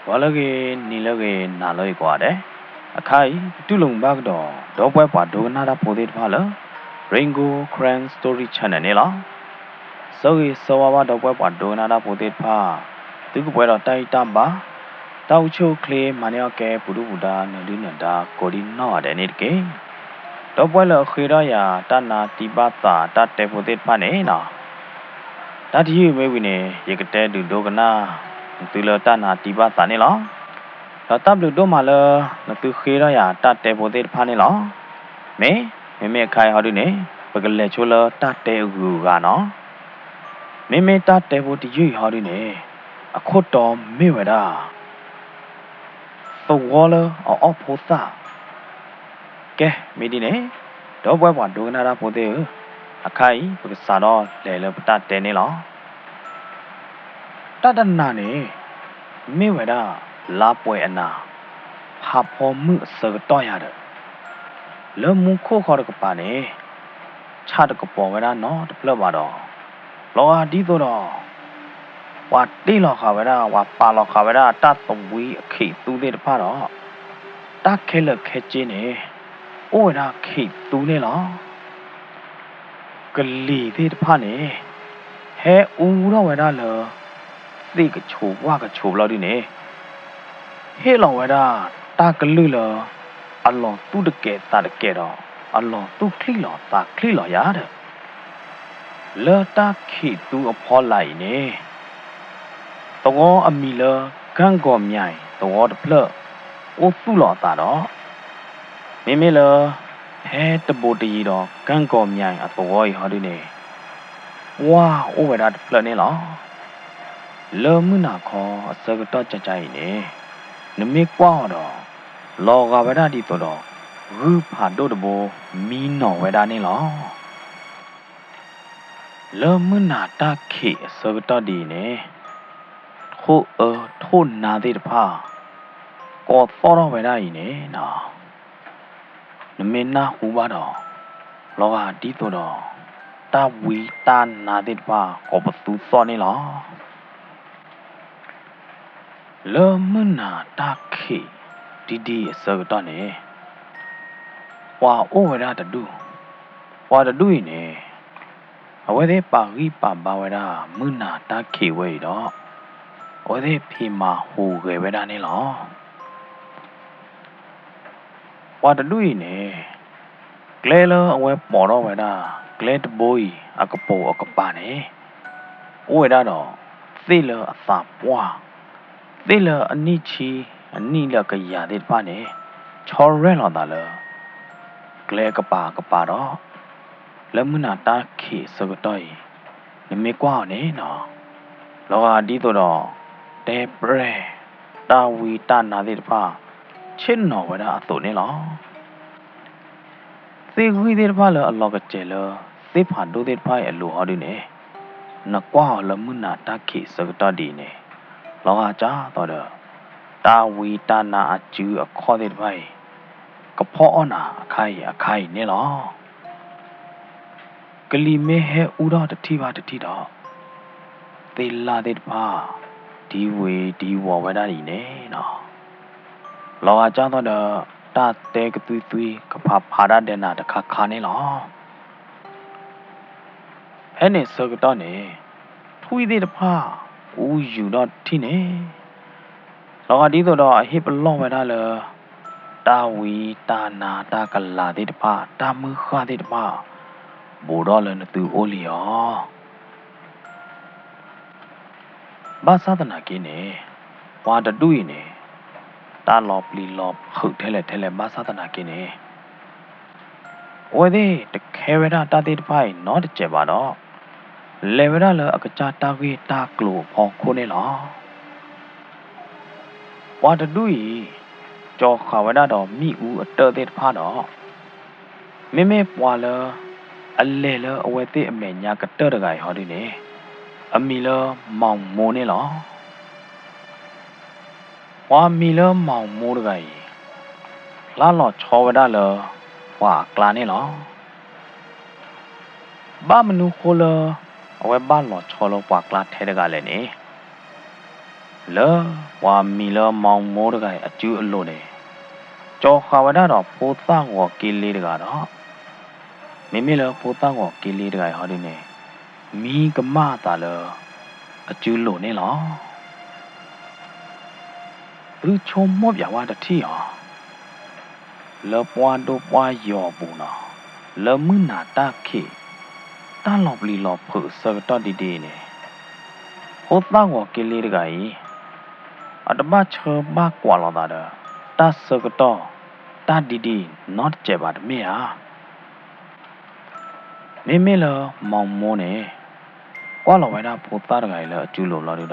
ဂီၤလၢအဂ့ၤ, နံၤလၢအဂ့ၤ, နၤလၢအဂ့ၤကိးဂၤဒဲး, အခါအံၤ ပတူၢ်လိာ်မုာ်ဘၣ်ကဒီး ဒီပုၢ်ဝဲၢ်ပှၤဒိကနၣ်တၢ်ဖိသ့ၣ်တဖၣ်လၢ Rain Gold Karen Story Channel န့ၣ်လီၤ. ဆၢဂ့ၤဆၢဝါဘၣ်ဒီပုၢ်ဝဲၢ်ပှၤဒိကနၣ်တၢ်ဖိသ့ၣ်တဖၣ်, သုကပှဲၤဒီးတၢ်ဂံၢ်တၢ်ဘါ, တၢ်အိၣ်ဆူၣ်အိၣ်ချ့ မၤန့ၢ်အီၣ်ကဲ ပူၤဒုၣ်ပူၤဒါ နၢၤဒုၣ်နၢၤဒါ ကိးဒံနီၢ်ဂၤဒဲးန့ၣ်တက့ၢ်. ဒီပုၢ်ဝဲၢ်လၢအဃ့ထီၣ်ယၤ တၢ်နါတံၢ်ဘၣ်သးတၢ်တဲဖိသ့ၣ်တဖၣ်န့ၣ်လီၤ. တၢ်တယုၢ်မ့ၢ်ဝံၤန့ၣ် ယကတဲဒုးဒိကနၣ် နသုလၢတၢ်နါတံၢ်ဘၣ်သးန့ၣ်လီၤ. ဒီးတၢ်ဘျုးဒိၣ်မးလၢ နသုဃ့ထီၣ်ယၤတၢ်တဲဖိသ့ၣ်တဖၣ်န့ၣ်လီၤ. မ့ၢ်, မ့မ့ၢ်အခါအံၤဟီဒုန့ၣ် ပကလဲၤဆိလၢတၢ်တဲအဂုၤအဂၤနီၤ. မ့မ့ၢ်တၢ်တဲဖိတယုၢ်အံၤဟီဒုန့ၣ် အခိၣ်တီမ့ၢ်ဝဲဒၣ် သဝီလၢအအီၣ်ဖိသၣ်. ကဲ, မ့ၢ်ဒ်န့ၣ်, ဒီပုၢ်ဝဲၢ်ပှၤဒိကနၣ်တၢ်ဖိသ့ၣ်ဧၢ, အခါအံၤ ပကစးထီၣ်လဲၤလၢပတၢ်တဲန့ၣ်လီၤ. တၢ်တနၤန့ၣ် မ့ၢ်ဝဲဒၣ် လါပှဲၤအနၤ ဖးဖီမုၢ်အဆၢကတီၢ်ယၤဒီး လၢမူခိၣ်ဃီတကပၤန့ၣ် ဆၣ်တကပီၤဝဲဒၣ်နီတဖျၢၣ်ဘၣ်ဒီး လီၤဂာ်ဒ်သိးဒီး ပှၤတ့ၢ်လီၤဃာ်ဝဲဒၣ် ပှၤပာ်လီၤဃာ်ဝဲဒၣ်တၢ်သဝံအခ့ၣ်သူသ့ၣ်တဖၣ်ဒီး တၢ်ခဲလၢာ်ခဲဆ့န့ၣ် အိၣ်ဝဲဒၣ်ခ့ၣ်သူန့ၣ်လီၤ. ကလံၤသ့ၣ်တဖၣ်န့ၣ် ဟဲအူထီၣ်ဝဲဒၣ်လၢ သ့ၣ်ကဆိးဝၣ်ကဆိးဘျီဒုန့ၣ် ဟ့ၣ်လီၤဝဲဒၣ်တၢ်ကလုၢ်လၢ အလီၤသူၣ်တကဲးသးတကဲးဒီး အလီၤသူၣ်ချံလီၤသးချံလီၤယၤဒီး လၢတၢ်ခ့ၣ်သူအဖီလာ်အံၤန့ၣ် သဝီအမံၤလၢ ကၣ်ကီၤမၠဲၤသဝီတဖျၢၣ် အိၣ်သူၣ်လီၤအသးဒီး မ့မ့ၢ်လၢ ဟဲတဘိးတယံၤဒီး ကၣ်ကီၤမၠဲၤအသဝီအံၤဟီဒုန့ၣ် ပှၢ်အိၣ်ဝဲဒၣ်တဖျၢၣ်န့ၣ်လီၤ. လၢမုၢ်နၤခီအဆၢကတီၢ်ကၠဲကၠဲအံၤန့ၣ် နမ့ၢ်ကွၢ်အီၤဒီး လီၤဂာ်ဝဲဒၣ်ဒ်သိးဒီး ဂုၢ်ဖးဒိၣ်တဘိ မံနီၤဝဲဒၣ်န့ၣ်လီၤ. လၢမုၢ်နၤတၢ်ခံးအဆၢကတီၢ်ဒ်အံၤန့ၣ် ထိၣ်အၢထိၣ်နါသ့ၣ်တဖၣ် ကိးသီၣ်ထီၣ်ဝဲဒၣ်အံၤန့ၣ် နမ့ၢ်နၢ်ဟူဘၣ်ဒီး လီၤဂာ်ဒ်သိးဒီး တၢ်ဝံတၢ်နါသ့ၣ်တဖၣ် ကိးပသူသီၣ်န့ၣ်လီၤ. လၢမုၢ်နၤတၢ်ခံးတဒံအဆၢကတီၢ်န့ၣ် ပှၤအိၣ်ဝဲဒၣ်တဒူၣ်, ပှၤတဒူၣ်အံၤန့ၣ် အဝဲသ့ၣ်ပာ်ဂံၢ်ပာ်ဘါဝဲဒၣ် မုၢ်နၤတၢ်ခံးဝဲအံၤဒီး အဝဲသ့ၣ်ဖံးမၤဟူးဂဲၤဝဲဒၣ်န့ၣ်လီၤ. ပှၤတဒူၣ်အံၤန့ၣ် ကျဲလၢအဝဲပိာ်ထီၣ်ဝဲဒၣ် ကျဲတဘိအံၤ အကပိာ်အကပၤန့ၣ် အိၣ်ဝဲဒၣ်ဒီး သ့ၣ်လၢအသးပှၢ်, သ့ၣ်လၢအနံၣ်ဆံ အနံၣ်လၢအကယၤသ့ၣ်တဖၣ်န့ၣ် ဆီရဲၣ်လီၤသးလၢ ကျဲအကပၤအကပၤဒီး လၢမုၢ်နၤတၢ်ခံးအဆၢကတီၢ်အံၤ နမ့ၢ်ကွၢ်အီၤန့ၣ်နီၤ လီၤဂာ်ဒ်သိးဒီး တဲပြဲၢ် တၢ်ဝံတၢ်နါသ့ၣ်တဖၣ် ဆ့ၣ်နီၤဝဲဒၣ်အသိးန့ၣ်လီၤ. သ့ၣ်ဂံၢ်သ့ၣ်တဖၣ်လၢအလီၤကစဲၤလၢ သ့ၣ်ဖးဒိၣ်သ့ၣ်တဖၣ်အံၤအလိၤဟီဒုန့ၣ် နကွၢ်အီၤလၢမုၢ်နၤတၢ်ခံးအဆၢကတီၢ်ဒ်အံၤန့ၣ် လီၤဂာ်ကၢ်သိးဒီး တၢ်ဝံတၢ်နါအစုအခီၣ်သ့ၣ်တဖၣ်အံၤ ကဖီၣ်အီၣ်နၤအခါအံၤအခါအံၤန့ၣ်လီၤ. ကလံၤမ့ၢ်ဟဲအူထီၣ်တထံၣ်ဘၣ်တထံၣ်ဒီး သ့ၣ်လၣ်သ့ၣ်တဖၣ် ဒံဝ့ၤဒံဝီၤဝဲဒၣ်အံၤန့ၣ်လီၤ. လီၤဂာ်ကၢ်သိးဒီး တၢ်တဲကသွံသွံ ကဖးဖးဒၣ်ဒဲးနၤတခါခါန့ၣ်လီၤ. ဖဲန့ၣ်ဆၢကတီၢ်န့ၣ် ထွံၣ်သ့ၣ်တဖၣ် အူယူၤဒီးတထံၣ်န့ၣ် လီၤဂာ်ဒ်သိးဒီးအဟ့ၣ်ပလီၢ်ဝဲဒၣ်လၢ တၢ်ဝံတၢ်နါတၢ်ကလၤသ့ၣ်တဖၣ် တၢ်မုၢ်ဃၢ်သ့ၣ်တဖၣ် ဘူးထီၣ်လၢနသုအိၣ်လံအီၤ. ဘၣ်ဆၣ်သနာ်က့န့ၣ် ပှၤတဒူၣ်အံၤန့ၣ် တၢ်လီၤပျံၤလီၤဖုးထဲလဲၣ်ထဲလဲၣ်ဘၣ်ဆၣ်သနာ်က့န့ၣ် အဝဲသ့ၣ်တခဲဝဲဒၣ်တၢ်သ့ၣ်တဖၣ်အံၤနီတစဲးဘၣ်ဒီး လဲၤဝဲဒၣ်လၢအကစၢ်တၢ်ဂ့ၢ်တၢ်ကျိၤအဖီခိၣ်န့ၣ်လီၤ. ပှၤတဒူၣ်အံၤ ကၠီၤဃာ်ဝဲဒၣ်ဒီးမ့ၣ်အူအတၢၢ်သ့ၣ်တဖၣ်ဒီး မ့မ့ၢ်ပှၤလၢ အလဲၤလၢအဝဲသ့ၣ်အမဲာ်ညါကတၢၢ်တဂၤအံၤဟီဒုန့ၣ် အမံၤလၢမီၤမိန့ၣ်လီၤ. ပှၤမံၤလၢမီၤမိတဂၤအံၤ လၢလီၤဆီဝဲဒၣ်လၢပှၤအကျါန့ၣ်လီၤ. ဘၣ်မနုၤဃိလၢ အဝဲဘၣ်လီၤဆီလၢပှၤကျါထဲတဂၤလဲၣ်န့ၣ် လၢပှၤမံၤလၢမီၢ်မိတဂၤအံၤအစုအလိၤန့ၣ် ကၠီၤဃာ်ဝဲဒၣ်ဒီးဖိသၣ်ဂီၤက့လ့တဂၤဒီး မ့မ့ၢ်လၢဖိသၣ်ဂီၤက့လ့တဂၤအံၤဟီဒုန့ၣ် မံကမၣ်အသးလၢအစုလိၤန့ၣ်လီၤ. သုဆိကမိၣ်ပၠးဝဲတထံၣ်အီၤ လၢပှၢ်ဒိၣ်ပှၢ်ယီၤအပူၤနီၤ, လၢမုၢ်နၤတၢ်ခံး တၢ်လီၤပျံၤလီၤဖုးအဆၢကတီၢ်ဒ်ဒ်အံၤန့ၣ်, ဖိသၣ်ဂီၤက့လ့တဂၤအံၤ အတဘၣ်ဆၢဘၣ်ကွၢ်လိာ်သးဒီး တၢ်ဆၢကတီၢ်တၢ်ဒ်ဒ်နီတစဲးဘၣ်တမ့ၢ်ဧါ. မ့မ့ၢ်လၢမီၢ်မိန့ၣ် ကွၢ်လီၤဝဲဒၣ်ဖိသၣ်တဂၤအံၤလၢအစုလိၤဘျီဒုဒီး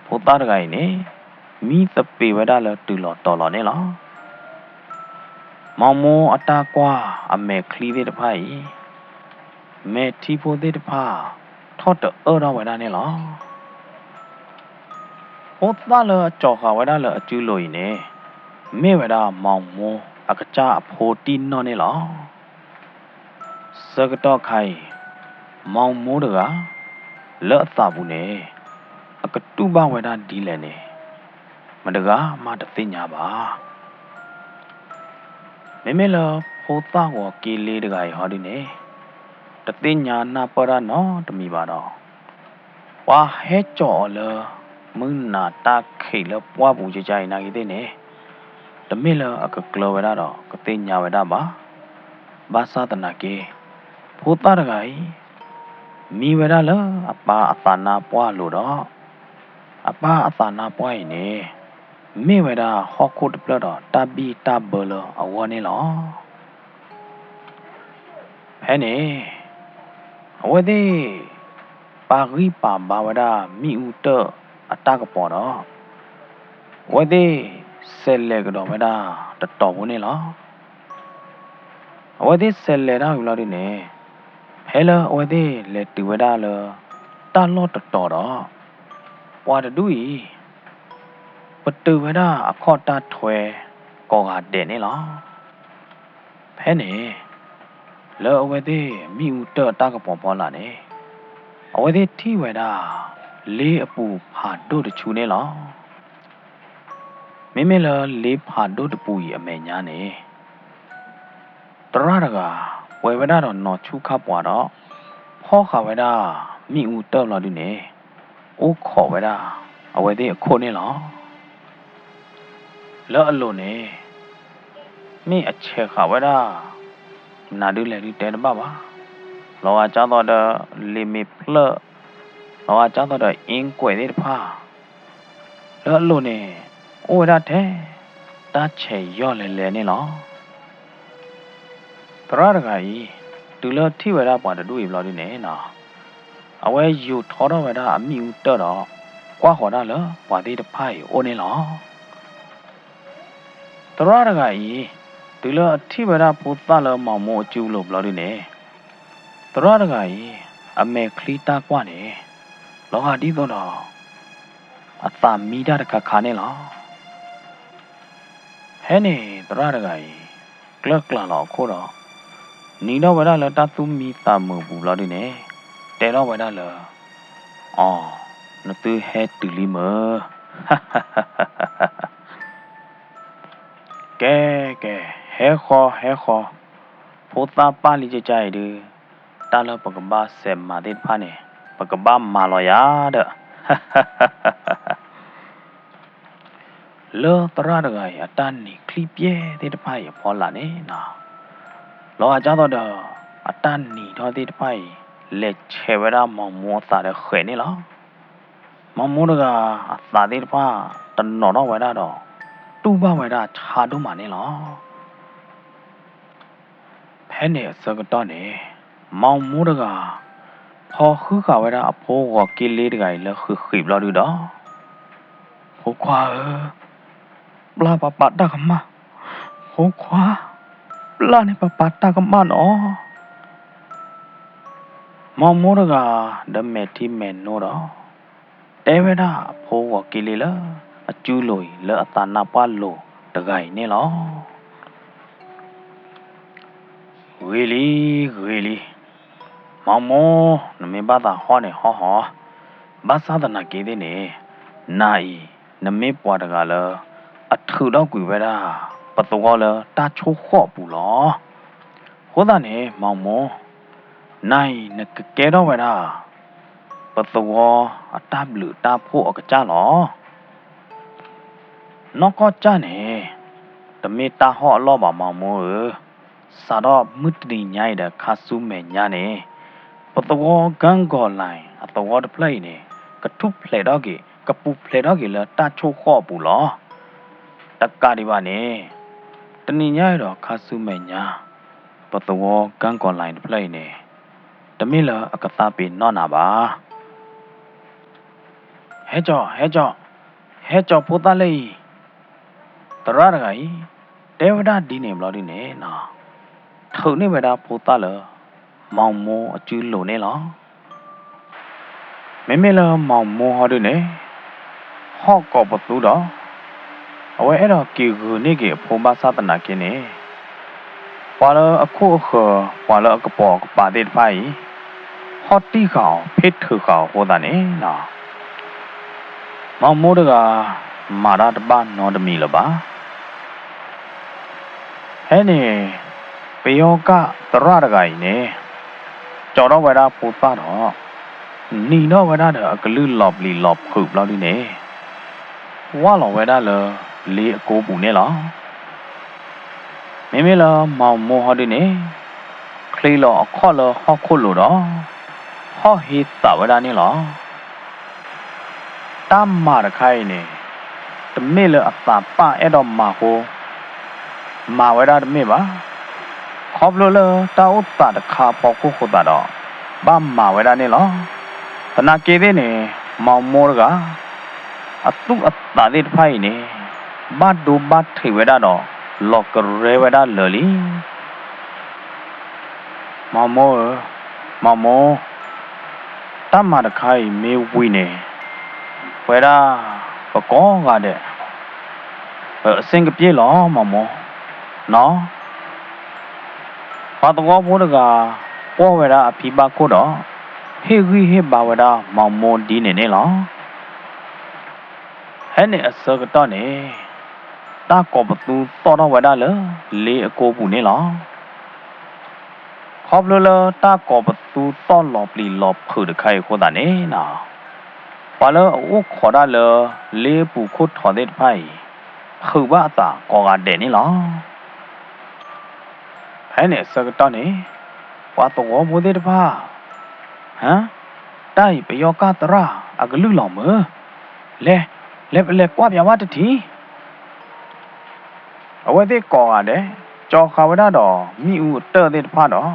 ဖိသၣ်တဂၤအံၤန့ၣ် မံသပ့ၤဝဲဒၣ်လၢတုၤလီၤတီၤလီၤန့ၣ်လီၤ. မီၢ်မိအတၢ်ကွၢ်အမဲာ်ချံသ့ၣ်တဖၣ်အံၤ မဲာ်ထံဖိသ့ၣ်တဖၣ် ထီၣ်တအၢၣ်ထီၣ်ဝဲဒၣ်န့ၣ်လီၤ. ဖိသၣ်လၢအကၠီၤဃာ်ဝဲဒၣ်လၢအစုလိၤအံၤန့ၣ် မ့ၢ်ဝဲဒၣ်မီၢ်မိအကစၢ်အဖိတံၢ်နီၢ်န့ၣ်လီၤ. ဆၢကတီၢ်ခါအံၤ မီၢ်မိတဂၤ လၢအသးပူၤန့ၣ် အကတူၢ်ဘၣ်ဝဲဒၣ်ဒ်လဲၣ်န့ၣ် မတဂၤမးတသ့ၣ်ညါဘၣ်. မ့မ့ၢ်လၢဖိသၣ်ဂီၤက့လ့တဂၤအံၤဟီဒုန့ၣ် တသ့ၣ်ညါနၢ်ပၢၢ်တၢ်နီတမံၤဘၣ်ဒီး ပှၤဟဲကၠီၤအီၤလၢ မုၢ်နၤတၢ်ခံးလၢပှၢ်ပူၤကကါအံၤနာ်က့သ့ၣ်န့ၣ် တမ့ၢ်လၢအကကျၢၤဝဲဒၣ်ဒီးကသ့ၣ်ညါဝဲဒၣ်ဘၣ်. ဘၣ်ဆၣ်သနာ်က့ ဖိသၣ်တဂၤအံၤ မံဝဲဒၣ်လၢအပၢ်အသးနါပှၢ်အလိၤဒီး အပၢ်အသးနါပှၢ်အံၤန့ၣ် မ့ၢ်ဝဲဒၣ်ဟီၣ်ခိၣ်တဖျၢၣ်ဒီးတၢ်ဘံၣ်တၢ်ဘၢလၢအဂီၢ်န့ၣ်လီၤ. ဖဲန့ၣ် အဝဲသ့ၣ် ပာ်ဂံၢ်ပာ်ဘါဝဲဒၣ်မ့ၣ်အူတၢၣ်အတၢ်ကပီၤဒီး အဝဲသ့ၣ်ဆဲးလဲၤကဒီးဝဲဒၣ်တတီၤဖိန့ၣ်လီၤ. အဝဲသ့ၣ်ဆဲးလဲၤတၢ်ဝံၤဘျီဒုန့ၣ် ဖဲလၢအဝဲသ့ၣ်လဲၤတုၤဝဲဒၣ်လၢ တၢ်လီၢ်တတီၤဒီး ပှၤတဒူၣ်အံၤ ပတုာ်ဝဲဒၣ်အခီၣ်တၢ်ထွဲကိးဂၤဒဲးန့ၣ်လီၤ. ဖဲန့ၣ် လၢအဝဲသ့ၣ်မ့ၣ်အူတၢၣ်အတၢ်ကပီၤဖီလာ်န့ၣ် အဝဲသ့ၣ်ထံၣ်ဝဲဒၣ် လ့အပူၤဖးဒိၣ်တဆူန့ၣ်လီၤ. မ့မ့ၢ်လၢလ့ဖးဒိၣ်တပူၤအံၤအမဲာ်ညါန့ၣ် သရၣ်တဂၤ ပှဲၤဝဲဒၣ်ဒီးနီၤဆူၣ်ခါပှၤဒီး ဖီၣ်ဃာ်ဝဲဒၣ်မ့ၣ်အူတၢၣ်ဘျီဒုန့ၣ် အိၣ်ခိးဝဲဒၣ်အဝဲသ့ၣ်အခိၣ်န့ၣ်လီၤ. လၢအလိၤန့ၣ် မ့ၢ်အဆဲးဃာ်ဝဲဒၣ် နၤဒုလဲၣ်ဒုတဲတဘၣ်ဘၣ်. လီၤဂာ်ကၢ်သိးဒီးလ့မ့ၤဖျၢၣ်, လီၤဂာ်ကၢ်သိးဒီးအ့ကွဲးသ့ၣ်တဖၣ် လၢအလိၤန့ၣ် အိၣ်ဝဲဒၣ်ထဲ တၢ်ဆဲးယီၢ်လဲၤလဲၤန့ၣ်လီၤ. သရၣ်တဂၤအံၤ တုၤလၢထံၣ်ဝဲဒၣ်ပှၤတဒူၣ်အံၤဘျီဒုန့ၣ်နီၤ, အဝဲယူာ်ထီထီၣ်ဝဲဒၣ်အမ့ၣ်အူတၢၣ်ဒီး ကွၢ်ဃီၤဒၣ်လၢပှၤသ့ၣ်တဖၣ်အံၤအအိၣ်န့ၣ်လီၤ. သရၣ်တဂၤအံၤ တုၤလၢအထံၣ်ဝဲဒၣ်ဖိသၣ်လၢမီၢ်မိအစုလိၤဘျီဒုန့ၣ်, သရၣ်တဂၤအံၤ အမဲာ်ချံတၢ်ကွၢ်န့ၣ် လီၤဂာ်ဒ်သိးဒီး အသးမံတၢ်တခါခါန့ၣ်လီၤ. ဖဲန့ၣ်သရၣ်တဂၤအံၤ ကျၢၢ်ကျၢ်လီၤအခိၣ်ဒီး နံၤထီၣ်ဝဲဒၣ်လၢတၢ်သူၣ်မံသးမုာ်အပူၤဘျီဒုန့ၣ် တဲထီၣ်ဝဲဒၣ်လၢ အီၤ, နသုဟဲတုၤလံမုၢ် ကဲ, ကဲ, ဟဲဃီ, ဟဲဃီ, ဖိသၣ်ပၢ်လံကကါအံၤဒု, တၢ်လၢပကဘၣ်စဲးမၤသ့ၣ်တဖၣ်န့ၣ် ပကဘၣ်မၤလီၤယၤဒီး လၢသရၣ်တဂၤအံၤ အတၢ်နံၤချံပျဲၢ်သ့ၣ်တဖၣ်အံၤအဖီလာ်န့ၣ်နီၤ, လီၤဂာ်ကၢ်သိးဒီး အတၢ်နံၤထီၣ်သ့ၣ်တဖၣ်အံၤ လဲၤဆဲးဝဲဒၣ်မီၢ်မိအသးဒီးဃဲးန့ၣ်လီၤ. မီၢ်မိတဂၤအသးသ့ၣ်တဖၣ် တနီၤထီၣ်ဝဲဒၣ်ဒီး တူၢ်ဘၣ်ဝဲဒၣ်ဆါဒိၣ်မးန့ၣ်လီၤ. ဖဲန့ၣ်အဆၢကတီၢ်န့ၣ် မီၢ်မိတဂၤ ဖီဃုဃာ်ဝဲဒၣ်အဖိဂီၤက့လ့တဂၤအံၤလၢဃံးဃံးဘျီဒုဒီး ဖိခွါဧၢ, ပျၢ်ပၢ်ပၢ်တၢ်ကမၣ်, ဖိခွါ, ပျၢ်န့ၢ်ပၢ်ပၢ်တၢ်ကမၣ်နီၤ. မီၢ်မိတဂၤ ဒီးမဲာ်ထံမဲာ်နိဒီး တဲဝဲဒၣ်အဖိဂီၤက့လ့လၢ အစုလိၤအံၤလၢအသးနါပှၢ်လိၤတဂၤအံၤန့ၣ်လီၤ. ဂ့ၤလံ, ဂ့ၤလံ, မီၢ်မိ, နမ့ၢ်ဘၣ်သးဟီၣ်န့ၣ်ဟီၣ်ဟီၣ်, ဘၣ်ဆၣ်သနာ်က့သ့ၣ်န့ၣ်, နၤအံၤ နမ့ၢ်ပှၤတဂၤလၢ အထုးထီၣ်ကွံာ်ဝဲဒၣ် ပသဝီလၢတၢ်ဆိၣ်ဃီၣ်အပူၤလီၤ. အဃိသတးန့ၣ် မီၢ်မိၢ်, နၤအံၤ နကကဲထီၣ်ဝဲဒၣ် ပသဝီအတၢ်ဘျုးတၢ်ဖှိၣ်အကစၢ်လီၤ. နီၢ်ကီၢ်ကၢ်န့ၣ် တမ့ၢ်တၢ်ဟီၣ်အလီၢ်ဘၣ် မီၢ်မိၢ်ဧၢ, စးထီၣ်မုၢ်တနံၤညါအံၤဒီး ခါဆူမဲာ်ညါန့ၣ် ပသဝီကၢကီၤလၤအသဝီတဖျၢၣ်အံၤန့ၣ် ကထူၣ်ဖျဲးထီၣ်က့ၤ ကပူၤဖျဲးထီၣ်က့ၤလၢတၢ်ဆိၣ်ဃီၣ်အပူၤလီၤ. တကးဒံးဘၣ်န့ၣ် တနံၤညါအံၤဒီး ခါဆူမဲာ်ညါ ပသဝီကၢကီၤလၤတဖျၢၣ်အံၤန့ၣ် တမ့ၢ်လၢအကသးပ့ၤနီၣ်နၤဘၣ်. ဟဲကၠီ, ဟဲကၠီ, ဟဲကၠီဖိသၣ်လၢအံၤ, သရၣ်တဂၤအံၤ တဲဝဲဒၣ်ဒ်န့ၣ်ဘျီဒုန့ၣ် ထုးန့ၢ်ဝဲဒၣ်ဖိသၣ်လၢ မီၢ်မိၢ်အစုလိၤန့ၣ်လီၤ. မ့မ့ၢ်လၢမီၢ်မိၢ်ဟီဒုန့ၣ် ဟီၣ်ကိးပသူဒီး အဝဲအဲၣ်ဒိးက့ၤဂုာ်န့ၢ်က့ၤအဖိဘၣ်ဆၣ်သနာ်က့န့ၣ် ပှၤလၢအခိၣ်အဃၢၤ ပှၤလၢအကပိာ်ကပၤသ့ၣ်တဖၣ်အံၤ ဟီၣ်တံၢ်ဃာ်အီၤ ဖ့ထုးဃာ်အီၤအဃိသတးန့ၣ် မီၢ်မိၢ်တဂၤ မၤတၢ်တဘၣ်နီတမံၤလၢၤဘၣ်. ဖဲန့ၣ် ပယီၤကၢ်သရၣ်တဂၤအံၤန့ၣ် ကၠီထီၣ်ဝဲဒၣ်ဖိသၣ်ဒီး နံၤထီၣ်ဝဲဒၣ်ဒီးအကလုၢ်လီၤပျံၤလီၤဖုးဘျီဒုန့ၣ် ဝၢ်လီၤဝဲဒၣ်လၢလ့အကိပူၤန့ၣ်လီၤ. မ့မ့ၢ်လၢမီၢ်မိၢ်ဟီဒုန့ၣ် ချ့လီၤအခီၣ်လၢဟီၣ်ခိၣ်လိၤဒီး ဟီၣ်ဟ့သးဝဲဒၣ်န့ၣ်လီၤ. တၢ်မၤတခါအံၤန့ၣ် တမ့ၢ်လၢအသးပၢ်အဲၣ်ဒိးမၤအဃိ မၤဝဲဒၣ်တမ့ၢ်ဘၣ်. ခီဖျိလၢတၢ်အိၣ်သးတခါအဖီခိၣ်အဃိသတးဒီး ဘၣ်မၤဝဲဒၣ်န့ၣ်လီၤ. သနာ်က့သ့ၣ်န့ၣ် မီၢ်မိၢ်တဂၤ အသူၣ်အသးသ့ၣ်တဖၣ်အံၤန့ၣ် ဘၣ်ဒိဘၣ်ထံးဝဲဒၣ်ဒီး လီၤကရဲဝဲဒၣ်လၢာ်လံ. မီၢ်မိၢ်ဧၢ, မီၢ်မိၢ်, တၢ်မၤတခါအံၤမ့ၢ်ဝံၤန့ၣ် ပဝဲဒၣ်ပကိးဂၤဒဲး အစ့ၣ်ကပျ့ၣ်လီၤ မီၢ်မိၢ်, နီၤ. ပှၤသဝီဖိတဂၤ ကွၢ်ဝဲဒၣ်အဖံဘၣ်ခိၣ်ဒီး ဟ့ၣ်ဂံၢ်ဟ့ၣ်ဘါဝဲဒၣ်မီၢ်မိၢ်ဒ်န့ၣ်န့ၣ်လီၤ. ဖဲန့ၣ်အဆၢကတီၢ်န့ၣ် တၢ်ကိးပသူသီၣ်ထီၣ်ဝဲဒၣ်လၢလ့အကိပူၤန့ၣ်လီၤ. ခီဖျိလၢတၢ်ကိးပသူသီၣ်လီၤပျံၤလီၤဖုးတခါအံၤအဃိသတးန့ၣ် ပှၤလၢအအိၣ်ခိးတၢ်လၢလ့အပူၤခိၣ်ထီးသ့ၣ်တဖၣ်အံၤ ဖုးဘၣ်အသးကိးဂၤဒဲးန့ၣ်လီၤ. ဖဲန့ၣ်အဆၢကတီၢ်န့ၣ် ပှၤသဝီဖိသ့ၣ်တဖၣ် ဟါ, တၢ်အံၤပယီၤကၢ်သရၣ်အကလုၢ်လီၤမၢ်, လဲၤ, လဲၤပလဲၤကွၢ်ပၠးဝဲတထံၣ်. အဝဲသ့ၣ်ကိးဂၤဒဲး ကၠီဃာ်ဝဲဒၣ်ဒီးမ့ၣ်အူအတၢၢ်သ့ၣ်တဖၣ်ဒီး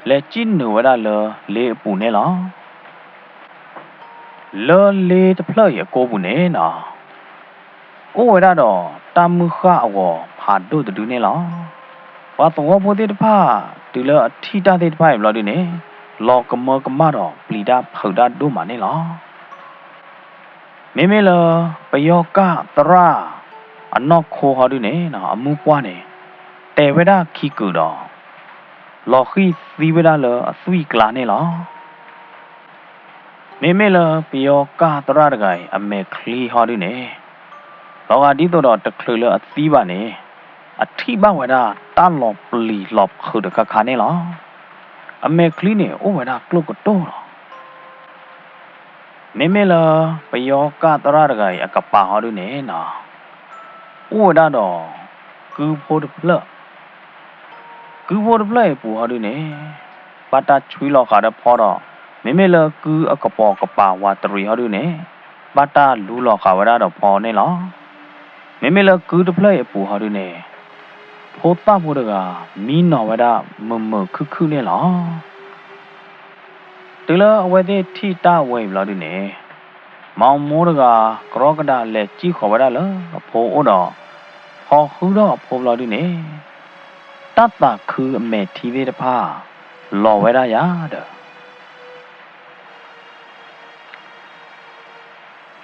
လဲၤစံၣ်နုာ်ဝဲဒၣ်လၢလ့အပူၤန့ၣ်လီၤ. လၢလ့တဖျၢၣ်အံၤအကိပူၤန့ၣ်နီၤ အိၣ်ဝဲဒၣ်ဒီးတၢ်မုၢ်ဃၢ်အဂီၤဖးဒိၣ်တဒုန့ၣ်လီၤ. ပှၤသဝီဖိသ့ၣ်တဖၣ် တုၤလၢအထံၣ်တၢ်သ့ၣ်တဖၣ်အံၤဘျီဒုန့ၣ် လီၤကမၢကမၣ်ဒီးပျံၤတၢ်ဖုးတၢ်ဒိၣ်မးန့ၣ်လီၤ. မ့မ့ၢ်လၢပယီၤကၢ်သရၣ်အနီၢ်ခိဟီဒုန့ၣ် အမုၢ်ပှၢ်န့ၣ် တဲာ်ဝဲဒၣ်ခံကုာ်ဒီး လီၤဃံၢ်သံဝဲဒၣ်လၢအသွံၣ်ကျါန့ၣ်လီၤ. မ့မ့ၢ်လၢပယီၤကၢ်သရၣ်တဂၤအံၤ အမဲာ်ချံဟီဒုန့ၣ် လီၤဂာ်ဒ်သိးဒီးတချုးလၢအသံဘၣ်န့ၣ် အထံၣ်ဘၣ်ဝဲဒၣ်တၢ်လီၤပျံၤလီၤဖုးတခါခါန့ၣ်လီၤ. အမဲာ်ချံန့ၣ် အိၣ်ဝဲဒၣ်ကျိၣ်ကတိၢ်လီၤ. မ့မ့ၢ်လၢပယီၤကၢ်သရၣ်တဂၤအံၤအကပၤဟီဒုန့ၣ်နီၤ အိၣ်ဝဲဒၣ်ဒီးကုဖိတဖျၢၣ် ကုဖိတဖျၢၣ်အံၤအပူၤဟီဒုန့ၣ် ဘၣ်တၢ်ဆွံလီၤဃာ်ဒီးဖီဒီး မ့မ့ၢ်လၢကုအကပိာ်ကပၤဝးတရံးဟီဒုန့ၣ် ဘၣ်တၢ်လူလီၤဃာ်ဝဲဒၣ်ဒီးဖီန့ၣ်လီၤ. မ့မ့ၢ်လၢကုတဖျၢၣ်အံၤအပူၤဟီဒုန့ၣ် ဖိသၣ်ဖိတဂၤ မံနီၤဝဲဒၣ်မုာ်မုာ်ခုၣ်ခုၣ်န့ၣ်လီၤ. တုၤလၢအဝဲသ့ၣ်ထံၣ်တၢ်ဝဲအံၤဘျီဒုန့ၣ် မီၢ်မိၢ်တဂၤ ကရီကဒါလဲၤစံၣ်ဃီၤဝဲဒၣ်လၢအဖိအအိၣ်ဒီး ဟီဃုထီၣ်အဖိဘျီဒုန့ၣ် တၢ်သးခုအမဲာ်ထံသ့ၣ်တဖၣ် လီၤဝဲဒၣ်ယၤဒီး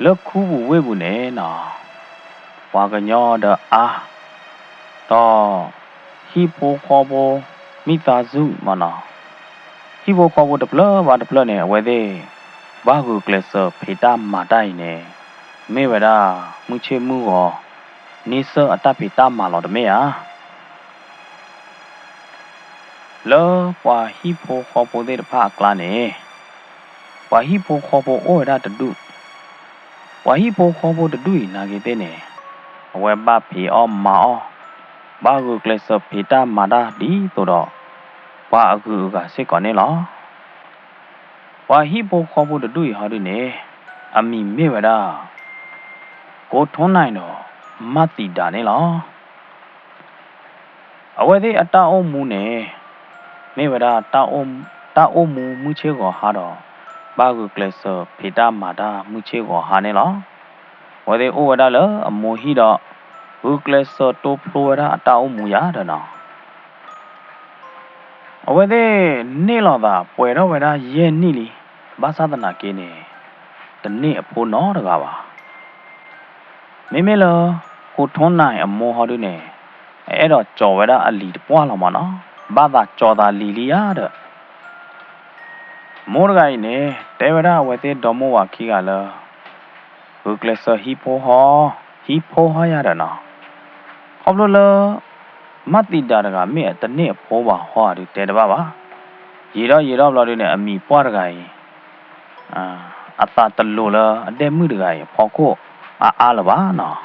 လၢခူပူၤဝ့ၢ်ပူၤန့ၣ်နီၤ ပှၤကညီဒီးအါ ဒီးဟံၣ်ဖိဃီဖိ မိသားစုမနီၤ ဟံၣ်ဖိဃီဖိတဖျၢၣ်ဘၣ်တဖျၢၣ်န့ၣ် အဝဲသ့ၣ် ဘၣ်ဂုာ်ကျဲးစၢးဖံးတၢ်မၤတၢ်အံၤန့ၣ် မ့ၢ်ဝဲဒၣ် မုၢ်ဆ့ၣ်မုၢ်ဂီၤ န့ဆၢၣ်အတၢ်ဖံးတၢ်မၤလီၤတမ့ၢ်ဧါ. လၢပှၤဟံၣ်ဖိဃီဖိသ့ၣ်တဖၣ်အကျါန့ၣ်, ပှၤဟံၣ်ဖိဃီဖိအိၣ်ဝဲဒၣ်တဒူၣ်, ပှၤဟံၣ်ဖိဃီဖိတဒူၣ်အံၤနာ်က့ၤသ့ၣ်န့ၣ်, အဝဲဘၣ်ဖံးအီၣ်မၤအီၣ်, ဘၣ်ဂုာ်ကျဲးစၢးဖံးတၢ်မၤတၢ်ဒ်သိးဒီး ပှၤအဂုၤအဂၤစ့ၢ်ကီးန့ၣ်လီၤ. ပှၤဟံၣ်ဖိဃီဖိတဒူၣ်အံၤဟီဒုန့ၣ်, အမံၤမ့ၢ်ဝဲဒၣ် ကိထိနၢ်ဒီး မၢ်သံဒၤန့ၣ်လီၤ. အဝဲသ့ၣ်အတၢ်အိၣ်မူန့ၣ် မ့ၢ်ဝဲဒၣ် တၢ်အိၣ်မူမုၢ်ဆ့ၣ်ဂီၤဟါဒီး ဘၣ်ဂုာ်ကျဲးစၢးဖံးတၢ်မၤတၢ်မုၢ်ဆ့ၣ်ဂီၤဟါန့ၣ်လီၤ. အဝဲသ့ၣ်အိၣ်ဝဲဒၣ်လၢအမိၢ်ဟံၣ်ဒီး ဂုာ်ကျဲးစၢးတိဖျိဝဲဒၣ်အတၢ်အိၣ်မူယၤဒီးနီၤ အဝဲသ့ၣ်န့ၢ်လိာ်သးပှဲၤထီၣ်ဝဲဒၣ်ယဲၢ်နံၣ်လံ, ဘၣ်ဆၣ်သနာ်က့န့ၣ် တန့ၢ်အဖိနီတဂၤဘၣ်. မ့မ့ၢ်လၢ ကိထိနၢ်အမိၢ်ဟီဒုန့ၣ် အအဲၣ်ဒိးကၠီၤဝဲဒၣ်အလံၤတပှၢ်လီၤမးနီၤ, ဘၣ်သးကၠီၤသးလံၤလံယၤဒီး မိၢ်တဂၤအံၤန့ၣ် တဲဝဲဒၣ်အဝဲသ့ၣ်ဒီမိၢ်ဝၤခံဂၤလၢ ဂုာ်ကျဲးစၢးဟံးဖိဟီ, ဟံးဖိဟီယၤဒီးနီၤ, ခီဖျိလၢ မၢ်သံဒၤတဂၤမ့ၢ်တန့ၢ်အဖိဘၣ်ဟီဒုတဲတဘၣ်ဘၣ်. ယံာ်ထီၣ်ယံာ်ထီၣ်ဘျီဒုန့ၣ် အမံၤပှၢ်တဂၤအံၤ အသးတလိၤလၢအဒဲၣ်မုၣ်တဂၤအံၤအဖီခိၣ်အါအါလၢၤဘၣ်နီၤ.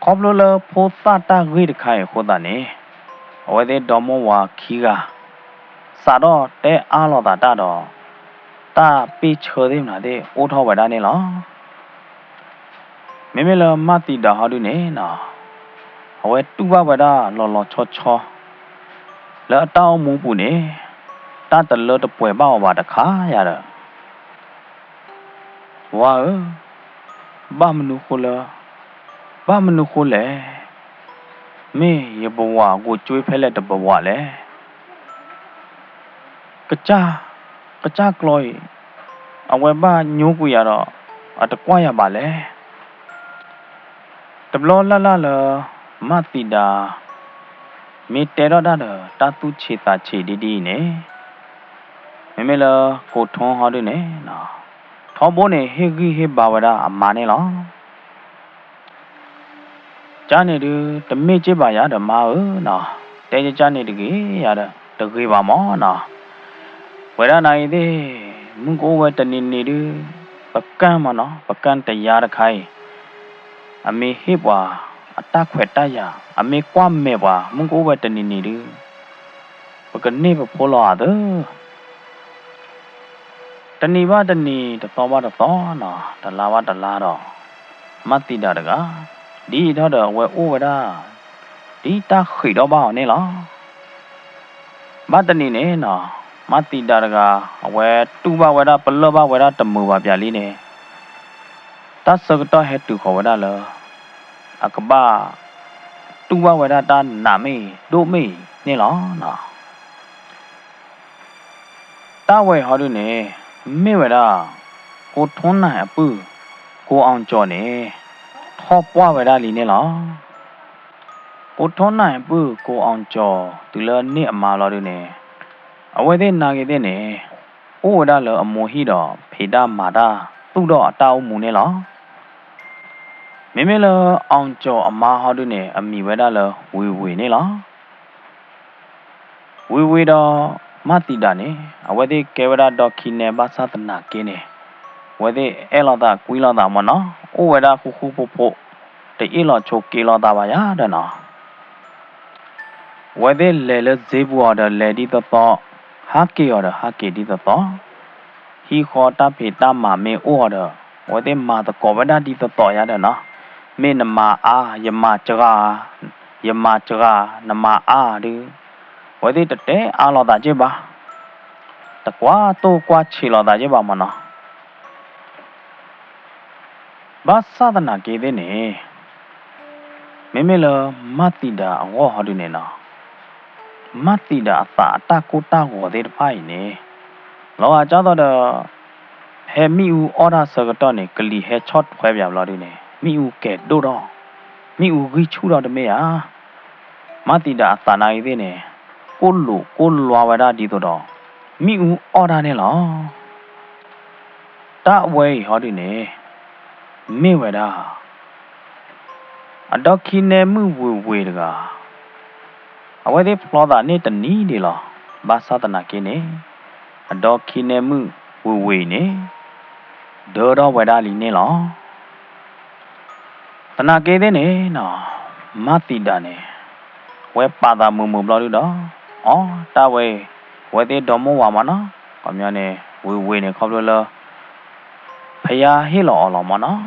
ခီဖျိလၢဖိသၣ်တၢ်ဂ့ၢ်တခါအံၤအဃိသတးန့ၣ် အဝဲသ့ၣ်ဒီမိၢ်ဝၤခံဂၤ စးထီၣ်တဲအါလိာ်သးတၢ်ဒီး တၢ်ပ့ၢ်ဆၢသ့ၣ်မနုၤသ့ၣ်အိၣ်ထီၣ်ဝဲဒၣ်န့ၣ်လီၤ. မ့မ့ၢ်လၢမၢ်သံဒၤဟီဒုန့ၣ်နီၤ အဝဲတူၢ်ဘၣ်ဝဲဒၣ်လီၤလီၤဆီဆီ လၢအတၢ်အိၣ်မူပူၤန့ၣ် တၢ်တလၢတပှဲၤဘၣ်အီၤဘၣ်တခါယၤဒီး ဝၤဧၢ, ဘၣ်မနုၤဃိလၢ, ဘၣ်မနုၤဃိလဲၣ်, မ့ၢ်ယပဝးဂိၤကွ့ဖဲလဲၣ်တပဝးလဲၣ်. ကစၢ်, ကစၢ်ကျီအံၤ, အဝဲဘၣ်ညိကွံာ်ယၤဒီး အတကွၢ်ယၤဘၣ်လဲၣ်. တဘျီလၢ်လၢ်လၢ မၢ်သံဒၤ မ့ၢ်တဲထီၣ်တၢ်ဒီး တၢ်သူၣ်ဆံးသးဆံးဒ်ဒ်အံၤန့ၣ်, မ့မ့ၢ်လၢကိထိဟီဒုန့ၣ်, ထီဘိန့ၣ် ဟ့ၣ်ဂံၢ်ဟ့ၣ်ဘါဝဲဒၣ်အမါန့ၣ်လီၤ. ကန့ၣ်ဒု တမ့ၢ်က့ဘၣ်ယၤဒီးမါဧၢနီၤ, တဲကန့ၣ်တဂ့ၤယၤဒီး တဂ့ၤဘၣ်မးနီၤ. ပဝဲဒၣ်နာ်အံၤသ့ၣ် မုၢ်ကအိၣ်ဝဲတနံၤနံၤဒု ပကၢ်မးနီၤ, ပကၢ်တယါတခါအံၤ အမ့ၢ်ဟ့ၣ်ပှၤအတၢ်ခွဲးတၢ်ယာ်, အမ့ၢ်ကွၢ်မဲာ်ပှၤ မုၢ်ကအိၣ်ဝဲတနံၤနံၤဒု ပကန့ၢ်ပဖိလီၤဧါသၢ တနံၤဘၣ်တနံၤ, တသီဘၣ်တသီနီၤ, တလါဘၣ်တလါဒီး မၢ်သံဒၤတဂၤ ဒ်အံၤထီၣ်ဒီးအဝဲအိၣ်ဝဲဒၣ် ဒ်တၢ်ဃံးဒီးဘၣ်အီၤန့ၣ်လီၤ. ဘၣ်တနံၤန့ၣ်နီၤ, မၢ်သံဒၤတဂၤ အဝဲတူၢ်ဘၣ်ဝဲဒၣ်ပလၢၢ်ဘၣ်ဝဲဒၣ်တမုာ်ဘၣ်ပၠးလံန့ၣ်, တၢ်ဆၢကတီၢ်ဟဲတုၤဃီၤဝဲဒၣ်လၢ အကဘၣ် တူၢ်ဘၣ်ဝဲဒၣ်တၢ်နာ်မ့ၢ်အံၤ ဒိၣ်မ့ၢ်အံၤန့ၣ်လီၤ. တၢ်ဝဲအံၤဟီဒုန့ၣ် မ့ၢ်ဝဲဒၣ် ကိထိနၢ်အပုၢ် ကိၣ်အီၣ်ကၠီၣ်န့ၣ် ထီၣ်ပှၢ်ဝဲဒၣ်လံန့ၣ်လီၤ. ကိထိနၢ်အပုၢ် ကိၣ်အီၣ်ကၠီၣ် တုၤလၢန့ၢ်အမါလီၤဒုန့ၣ် အဝဲသ့ၣ်နာ်က့ၤသ့ၣ်န့ၣ် အိၣ်ဝဲဒၣ်လၢအမိၢ်ဟံၣ်ဒီး ဖံးတၢ်မၤတၢ်သူၣ်ထီၣ်အတၢ်အိၣ်မူန့ၣ်လီၤ. မ့မ့ၢ်လၢ အီၣ်ကၠီၣ်အမါဟီဒုန့ၣ် အမံၤဝဲဒၣ်လၢ ဝ့ၤဝ့ၤန့ၣ်လီၤ. ဝ့ၤဝ့ၤဒီး မၢ်သံဒၤန့ၣ် အဝဲသ့ၣ်ကဲဝဲဒၣ်ဒီခံနဲဘၣ်ဆၣ်သနာ်က့န့ၣ် အဝဲသ့ၣ်အဲၣ်လိာ်သးကွံလိာ်သးမးနီၤ, အိၣ်ဝဲဒၣ်ဃူဃူဖိးဖိး, တအ့ၣ်လိာ်ဆိးက့လိာ်သးဘၣ်ယၤဒီးနီၤ အဝဲသ့ၣ်လဲၤလၢစ့ပူၤအီၤဒီးလဲၤဒ်သိးသိး, ဟးက့ၤအီၤဒီးဟးက့ၤဒ်သိးသိး, ဟံၣ်ဃီတၢ်ဖံးတၢ်မၤမ့ၢ်အိၣ်အီၤဒီး အဝဲသ့ၣ်မၤသကိးဝဲဒၣ်ဒ်သိးသိးယၤဒီးနီၤ, မ့ၢ်နမၤအါ, ယမၤစှၤ, ယမၤစှၤ, နမၤအါဒု, အဝဲသ့ၣ်တတဲအါလိာ်သးက့ဘၣ်, တကွၢ်တိၢ်ကွၢ်ဆံးလိာ်သးက့ဘၣ်မးနီၤ ဘၣ်ဆၣ်သနာ်က့သ့ၣ်န့ၣ်, မ့မ့ၢ်လၢမၢ်သံဒၤအဂီၢ်ဟီဒုန့ၣ်နီၤ, မၢ်သံဒၤအသးအတၢ်ကိၢ်တၢ်ဂီၤသ့ၣ်တဖၣ်အံၤန့ၣ်, လီၤဂာ်ကၢ်သိးဒီး ဖဲမ့ၣ်အူအီၣ်တၢ်ဆၢကတီၢ်န့ၣ် ကလံၤဟဲဆီၣ်ထွဲပၠးဘျီဒုန့ၣ် မ့ၣ်အူကဲၤဒိၣ်ထီၣ်, မ့ၣ်အူဂံၢ်ဆူၣ်ထီၣ်တမ့ၢ်ဧါ မၢ်သံဒၤအသးနာ်အံၤသ့ၣ်န့ၣ်, ကိၢ်လိာ်ကိၢ်လွါဝဲဒၣ်ဒ်သိးဒီး မ့ၣ်အူအီၣ်တၢ်န့ၣ်လီၤ. တၢ်ဝဲအံၤဟီဒုန့ၣ်, မ့ၢ်ဝဲဒၣ် အဒီခံနဲမုၣ်ဝ့ၤဝ့ၤတဂၤ အဝဲသ့ၣ်ဖျီသးန့ၣ်တနံၤဒံးလီၤ. ဘၣ်ဆၣ်သနာ်က့န့ၣ် အဒီခံနဲမုၣ်ဝ့ၤဝ့ၤအံၤန့ၣ် ဒၢထီၣ်ဝဲဒၣ်လံန့ၣ်လီၤ. သနာ်က့သ့ၣ်န့ၣ်နီၤ မါသံးဒၤန့ၣ် ဝဲပာ်သးမုာ်မုာ်ဘျီဒုဒီး အီ တၢ်ဝဲအံၤ အဝဲသ့ၣ်ဒီမိၢ်ဝၤမးနီၤ, ခီပညီန့ၣ် ဝ့ၤဝ့ၤန့ၣ် ခီဖျိလၢ ဖယါဟ့ၣ်လီၤအီၤလီၤမးနီၤ,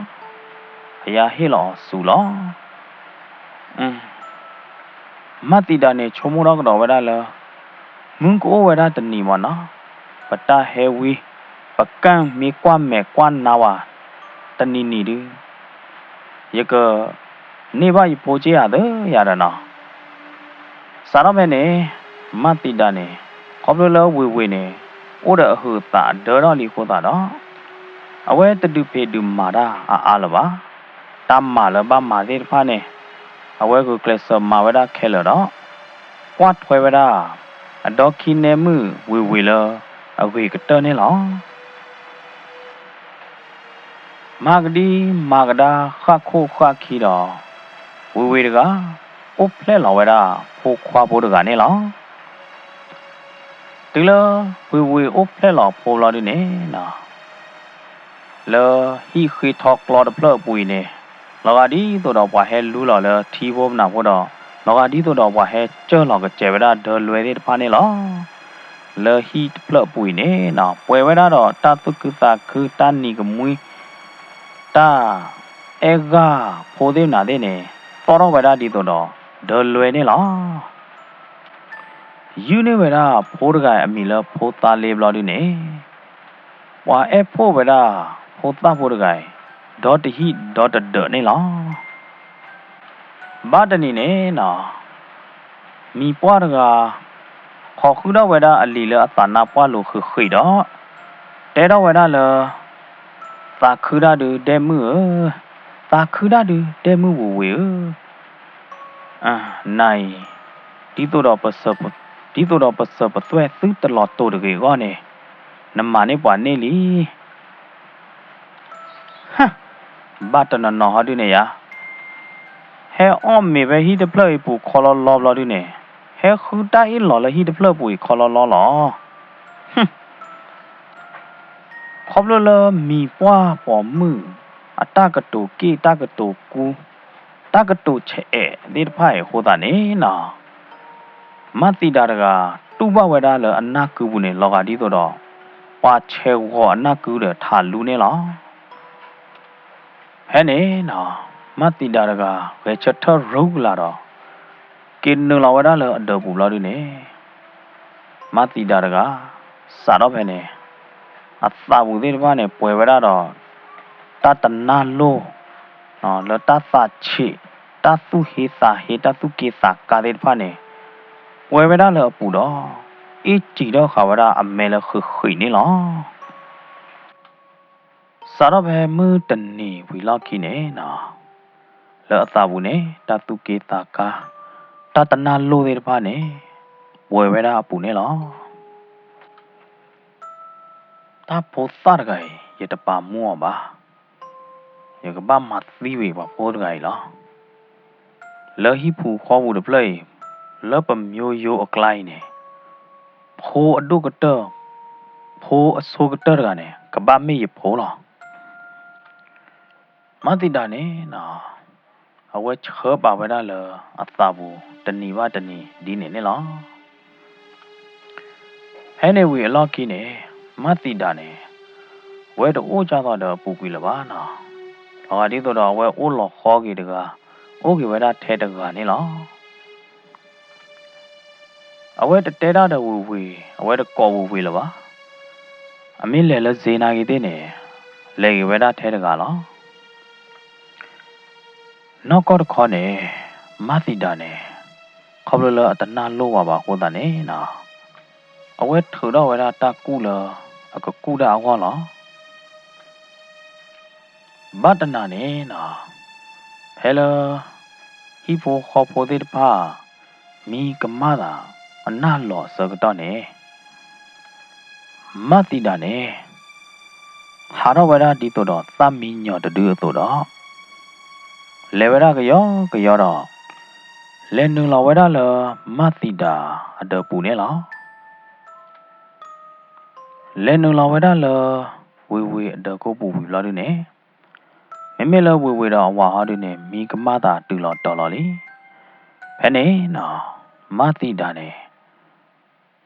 ဖယါဟ့ၣ်လီၤအီၤဆူၣ်လီၤ. မါသံးဒၤန့ၣ် ဆိကမိၣ်ထီၣ်ကဒီးဝဲဒၣ်လၢ မုၢ်ကအိၣ်ဝဲဒၣ်တနံၤမးနီၤ, ပတၢ်ဟဲဝံ ပကၣ်မ့ၢ်ကွၢ်မဲာ်ကွၢ်နါဝဲ တနံၤနံၤဒု ယက န့ၢ်ဘၣ်ယဖိက့ၢ်ဧါသၢယၤဒီးနီၤ. စးထီၣ်ဖဲန့ၣ် မါသံးဒၤန့ၣ် ခီဖျိလၢဝ့ၤဝ့ၤန့ၣ် အိၣ်ဒီးအဟုးအသးအဒၢထီၣ်လံအဃိသတးဒီး အဝဲတဒုးဖံးဒုးမၤတၢ်အါအါလၢၤဘၣ်. တၢ်မၤလၢဘၣ်မၤသ့ၣ်တဖၣ်န့ၣ် အဝဲဂုာ်ကျဲးစၢးမၤဝဲဒၣ်ခဲလၢာ်ဒီး ကွၢ်ထွဲဝဲဒၣ် အဒီခံနဲမုၣ်ဝ့ၤဝ့ၤလၢအဂ့ၤကတၢၢ်န့ၣ်လီၤ. မၤကဒံမၤကဒါဃၣ်ခိၣ်ဃၣ်ခံဒီး ဝ့ၤဝ့ၤတဂၤ အိၣ်ဖျဲၣ်လီၤဝဲဒၣ်ဖိခွါဖိတဂၤန့ၣ်လီၤ. တုၤလၢဝ့ၤဝ့ၤအိၣ်ဖျဲၣ်လီၤဖိဘျီဒုန့ၣ်နီၤ လၢဟံၣ်ဃ့ထီကျီတဖျၢၣ်အပူၤအံၤန့ၣ် လီၤဂာ်ဒ်သိးဒီးပှၤဟဲလူလီၤလၢထံဖိမနၤဖိဒီး လီၤဂာ်ဒ်သိးဒီးပှၤဟဲစၢၢ်လီၤကစဲးဝဲဒၣ်ဒၢလွဲသ့ၣ်တဖၣ်န့ၣ်လီၤ. လၢဟံၣ်တဖျၢၣ်အပူၤအံၤန့ၣ်နီၤ ပှဲၤဝဲဒၣ်ဒီးတၢ်သူၣ်ခုသးခု တၢ်နံၤကမှံ တၢ်အဲၣ်ဂၢၢ်ဖိသ့ၣ်မနၤသ့ၣ်န့ၣ် သီၣ်ထီၣ်ဝဲဒၣ်ဒ်သိးဒီးဒၢလွဲန့ၣ်လီၤ. ယုၢ်န့ၢ်ဝဲဒၣ်ဖိတဂၤအမံၤလၢဖိသၣ်လ့ဘျီဒုန့ၣ် ပှၤအဲၣ်ဖှိၣ်ဝဲဒၣ်ဖိသၣ်ဖိတဂၤအံၤ ဒီတဟံၣ်ဒီတဒၢးန့ၣ်လီၤ. ဘၣ်တနံၤန့ၣ်နီၤ မံၤပှၢ်တဂၤ ခိးဃုထီၣ်ဝဲဒၣ်အလံၤလၢအသးနါပှၢ်လိၤဃံးဃံးဒီး တဲထီၣ်ဝဲဒၣ်လၢ သးခုတၢ်ဒုဒဲမုၣ်ဧၢ, သးခုတၢ်ဒုဒဲမုၣ်ဝ့ၤဝ့ၤဧၢ, နၤအံၤ ဒ်သိးဒီးပစၢၤပသွဲၣ်သုတလီၤတိာ်တဂ့ၤအဂီၢ်န့ၣ် နမၤန့ၢ်ပှၤန့ၢ်လံ. ဘၣ်တနီၤနီၤဟီဒုန့ၣ်ယါ, ဟဲအီၣ်မ့ၤဖဲဟံၣ်တဖျၢၣ်အံၤပူၤခီလီလီဘျီဒုန့ၣ် ဟဲဃုတၢ်အ့ၣ်လီၤလၢဟံၣ်တဖျၢၣ်ပူၤအံၤခီလီလီလီၤ. ခီဖျိလၢမံၤပှၢ်ပိာ်မုၣ် အတၢ်ကတိၤက့ၣ် တၢ်ကတိၤကူ တၢ်ကတိၤဆဲးအဲးသ့ၣ်တဖၣ်အံၤအဃိသတးန့ၣ်နီၤ မါသံးဒၤတဂၤ တူၢ်ဘၣ်ဝဲဒၣ်လၢအနၢ်ကုပူၤန့ၣ် လီၤဂာ်ဒ်သိးဒီး ပှၤဆဲးဂီၤအနၢ်ကုဒီးထးလူန့ၣ်လီၤ. ဖဲန့ၣ်နီၤ မါသံးဒၤတဂၤ ဂဲၤဆၢထၢၣ်ရူကလာ်ဒီး က့ၤနုာ်လီၤဝဲဒၣ်လၢအဒၢးပူၤဘျီဒုန့ၣ် မါသံးဒၤတဂၤ စးထီၣ်ဖဲန့ၣ် အသးပူၤသ့ၣ်တဖၣ်န့ၣ် ပှဲၤဝဲဒၣ်ဒီး တၢ်တနၢ်လိၣ် လၢတၢ်သးဆံး တၢ်သူၣ်ဟ့သးဟ့ တၢ်သူၣ်က့သးကါသ့ၣ်တဖၣ်န့ၣ် ပှဲၤဝဲဒၣ်လၢအပူၤဒီး အ့ၣ်စံၣ်ထီၣ်ဃာ်ဝဲဒၣ်အမဲာ်လၢဃံးဃံးန့ၣ်လီၤ. စးထီၣ်ဖဲမုၢ်တနံၤဝံၤလီၢ်ခံန့ၣ်နီၤ လၢအသးပူၤန့ၣ် တၢ်သူၣ်က့သးကါ တၢ်တနၢ်လိၣ်သ့ၣ်တဖၣ်န့ၣ် ပှဲၤဝဲဒၣ်အပူၤန့ၣ်လီၤ. တၢ်ဖိသၣ်တဂၤအံၤ ယတပာ်မူအီၤဘၣ်. ယကဘၣ်မၤသံဝံၤပှၤဖိတဂၤအံၤလီၤ. လၢဟံၣ်ပူၤဃီပူၤတဖျၢၣ်အံၤ လၢပမိၢ်ယိအကျါအံၤန့ၣ် ဖိအဒိၣ်ကတၢၢ် ဖိအဆိကတၢၢ်တဂၤန့ၣ် ကဘၣ်မ့ၢ်ယဖိလီၤ. မါသံးဒၤန့ၣ်နီၤ အဝဲဆှၢပာ်ဝဲဒၣ်လၢအသးပူၤ တနံၤဘၣ်တနံၤဒ်န့ၣ်န့ၣ်လီၤ. ဖဲန့ၣ်ဝံၤအလီၢ်ခံန့ၣ် မါသံးဒၤန့ၣ် ဝဲတအိၣ်ကၢ်သိးဒီးအပူၤကွံာ်လၢၤဘၣ်နီၤ. လီၤဂာ်ဒ်သိးဒီးအဝဲအိၣ်လီၤဃီက့ၤတဂၤ အိၣ်က့ၤဝဲဒၣ်ထဲတဂၤန့ၣ်လီၤ. အဝဲတတဲတၢ်ဒီးဝ့ၤဝ့ၤ အဝဲတကိးဝ့ၤဝ့ၤလၢၤဘၣ်. အမ့ၢ်လဲၤလၢစ့နၤဂ့ၤသ့ၣ်န့ၣ် လဲၤက့ၤဝဲဒၣ်ထဲတဂၤလီၤ. နီၢ်ကီၢ်တခီန့ၣ် မါသံးဒၤန့ၣ် ခီဖျိလၢအတနၢ်လိၣ်ဝဲဘၣ်အဃိသတးန့ၣ်နီၤ အဝဲထုးထီၣ်ဝဲဒၣ်တၢ်ကူၣ်လၢအကကူၣ်တၢ်အဂီၢ်လီၤ. ဘၣ်တနၤန့ၣ်နီၤ ဖဲလၢ ဟံၣ်ဖိဃီဖိသ့ၣ်တဖၣ် မံကမၣ်သးအနၢ်လီၤအဆၢကတီၢ်န့ၣ် မါသံးဒၤန့ၣ် ဟးထီၣ်ဝဲဒၣ်ဒ်သိးဒီးသၣ်မံညီၤတဒုအသိးဒီး လဲၤဝဲဒၣ်ကယီကယီဒီး လဲၤနုာ်လီၤဝဲဒၣ်လၢမၢ်သံးဒၤအဒၢးပူၤန့ၣ်လီၤ. လဲၤနုာ်လီၤဝဲဒၣ်လၢ ဝ့ၤဝ့ၤအဒၢးကိးပူၤဝံၤဘျီဒုန့ၣ်, မ့မ့ၢ်လၢဝ့ၤဝ့ၤဒီးအဝၤဟီဒုန့ၣ် မံကမၣ်သးတုၤလီၤတီၤလီၤလံ. ဖဲန့ၣ်နီၤ မၢ်သံးဒၤန့ၣ်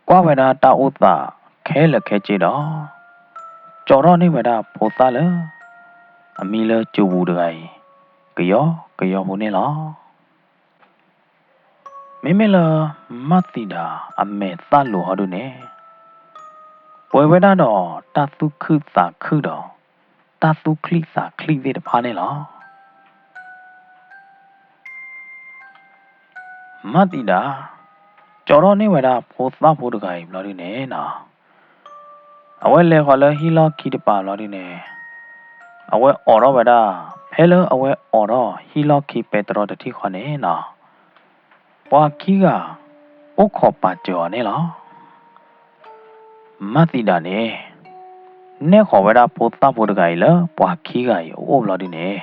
ကွၢ်ဝဲဒၣ်တၢ်အိၣ်သးခဲလၢာ်ခဲဆ့ဒီး ကၠီၤထီၣ်န့ၢ်ဝဲဒၣ်ဖိသၣ်လၢ အမံၤလၢကၠိပူၤတဂၤအံၤ ကယီကယီဖိန့ၣ်လီၤ. မ့မ့ၢ်လၢမၢ်သံးဒၤအမဲာ်သၣ်လိၤဟီဒုန့ၣ် ပှဲၤဝဲဒၣ်ဒီးတၢ်သူၣ်ခုသးခုဒီး တၢ်သူၣ်ချံသးချံသ့ၣ်တဖၣ်န့ၣ်လီၤ. မၢ်သံးဒၤ ကၠီၤထီၣ်န့ၢ်ဝဲဒၣ်ဖိသၣ်ဖိတဂၤအံၤဘျီဒုန့ၣ်နီၤ အဝဲလဲၤဃီၤလၢဟံၣ်လီၢ်ခံတပၤဘျီဒုန့ၣ် အဝဲအိးထီၣ်ဝဲဒၣ် ဖဲလၢအဝဲအိးထီၣ်ဟံၣ်လီၢ်ခံပဲတြီတထံၣ်ဃီန့ၣ်နီၤ ပှၤခံဂၤ အိၣ်ခိးပာ်စၢၤအီၤန့ၣ်လီၤ. မၢ်သံးဒၤန့ၣ် နဲၣ်ဃီၤဝဲဒၣ်ဖိသၣ်ဖိတဂၤအံၤလၢပှၤခံဂၤအံၤအအိၣ်ဘျီဒုန့ၣ်,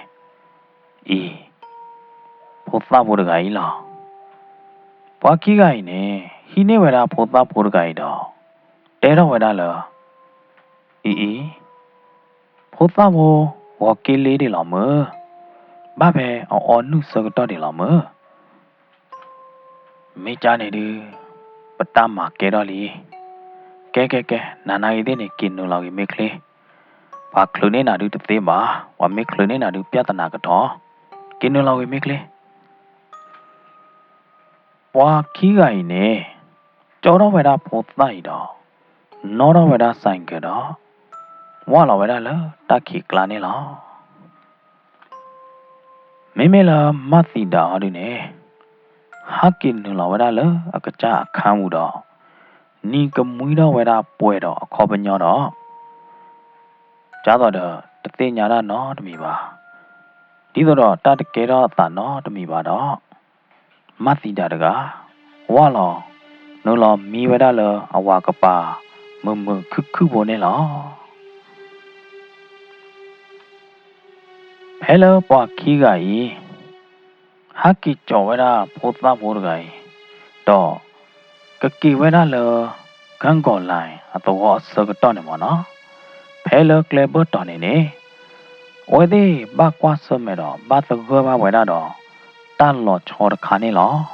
အံၤ ဖိသၣ်ဖိတဂၤအံၤလီၤ. ပှၤခံဂၤအံၤန့ၣ် ဟံးန့ၢ်ဝဲဒၣ်ဖိသၣ်ဖိတဂၤအံၤဒီး တဲထီၣ်ဝဲဒၣ်လၢ အံၤအံၤ ဖိသၣ်ဖိ ဂီၤက့လ့ဒံးလီၤမုၢ်, ဘၣ်ဖဲအအီနုၢ်ဆၢကတီၢ်ဒံးလီၤမုၢ်. မ့ၢ်ကန့ၣ်ဒုး ပတၢ်မၤကဲထီၣ်လံ. ကဲကဲကဲ နၤနာ်ဂ့ၤသ့ၣ်န့ၣ် က့ၤနုာ်လီၤဂ့ၤမ့ၢ်ချ့, ပှၤချုးန့ၢ်နၤဒုးတသ့ဘၣ်, ပှၤမ့ၢ်ချုးန့ၢ်နၤဒုး ပြဿနာကထီၣ်, က့ၤနုာ်လီၤဂ့ၤမ့ၢ်ချ့. ပှၤခံဂၤအံၤန့ၣ် ကၠီထီၣ်ဝဲဒၣ်ဖိသၣ်အံၤဒီး နီၣ်ထီၣ်ဝဲဒၣ် ဆိုင်ကယ် ဒီး ဝၢ်လီၤဝဲဒၣ်လၢတၢ်ခံးကျါန့ၣ်လီၤ. မ့မ့ၢ်လၢမၢ်သံးဒၤဟီဒုန့ၣ် ဟးက့ၤနုာ်လီၤဝဲဒၣ်လၢအကစၢ်အခန်းပူၤဒီး နံၤကမှံထီၣ်ဝဲဒၣ်ပှဲၤဒီးအခီပညီဒီး ကသိးဒီး တသ့ၣ်ညါတၢ်နီတမံၤဘၣ်, ဒ်သိးဒီးတၢ်တကဲထီၣ်အသးနီတမံၤဘၣ်ဒီး မၢ်သံးဒၤတဂၤ ဝၢ်လီၤ နုာ်လီၤမံဝဲဒၣ်လၢအဝၤကပၤ မုာ်မုာ်ခုၣ်ခုၣ်ဖိန့ၣ်လီၤ. ဖဲလၢပှၤခံဂၤအံၤ ဟးက့ၤကၠီၤဝဲဒၣ်ဖိသၣ်ဖိတဂၤအံၤ ဒီး ကက့ၤဝဲဒၣ်လၢ ကၢၢ်ကီၤလၤအသဝီအဆၢကတီၢ်န့ၣ်မ့ၢ်နီၤ, ဖဲလၢကျဲဘၢၣ်တီၤန့ၣ်န့ၣ် အဝဲသ့ၣ်ဘၣ်ကွၢ်ဆၢၣ်မဲာ်ဒီး ဘၣ်သဂၢၢ်ဘၣ်ဝဲဒၣ်ဒီး တၢ်လီၤဆီတခါန့ၣ်လီၤ.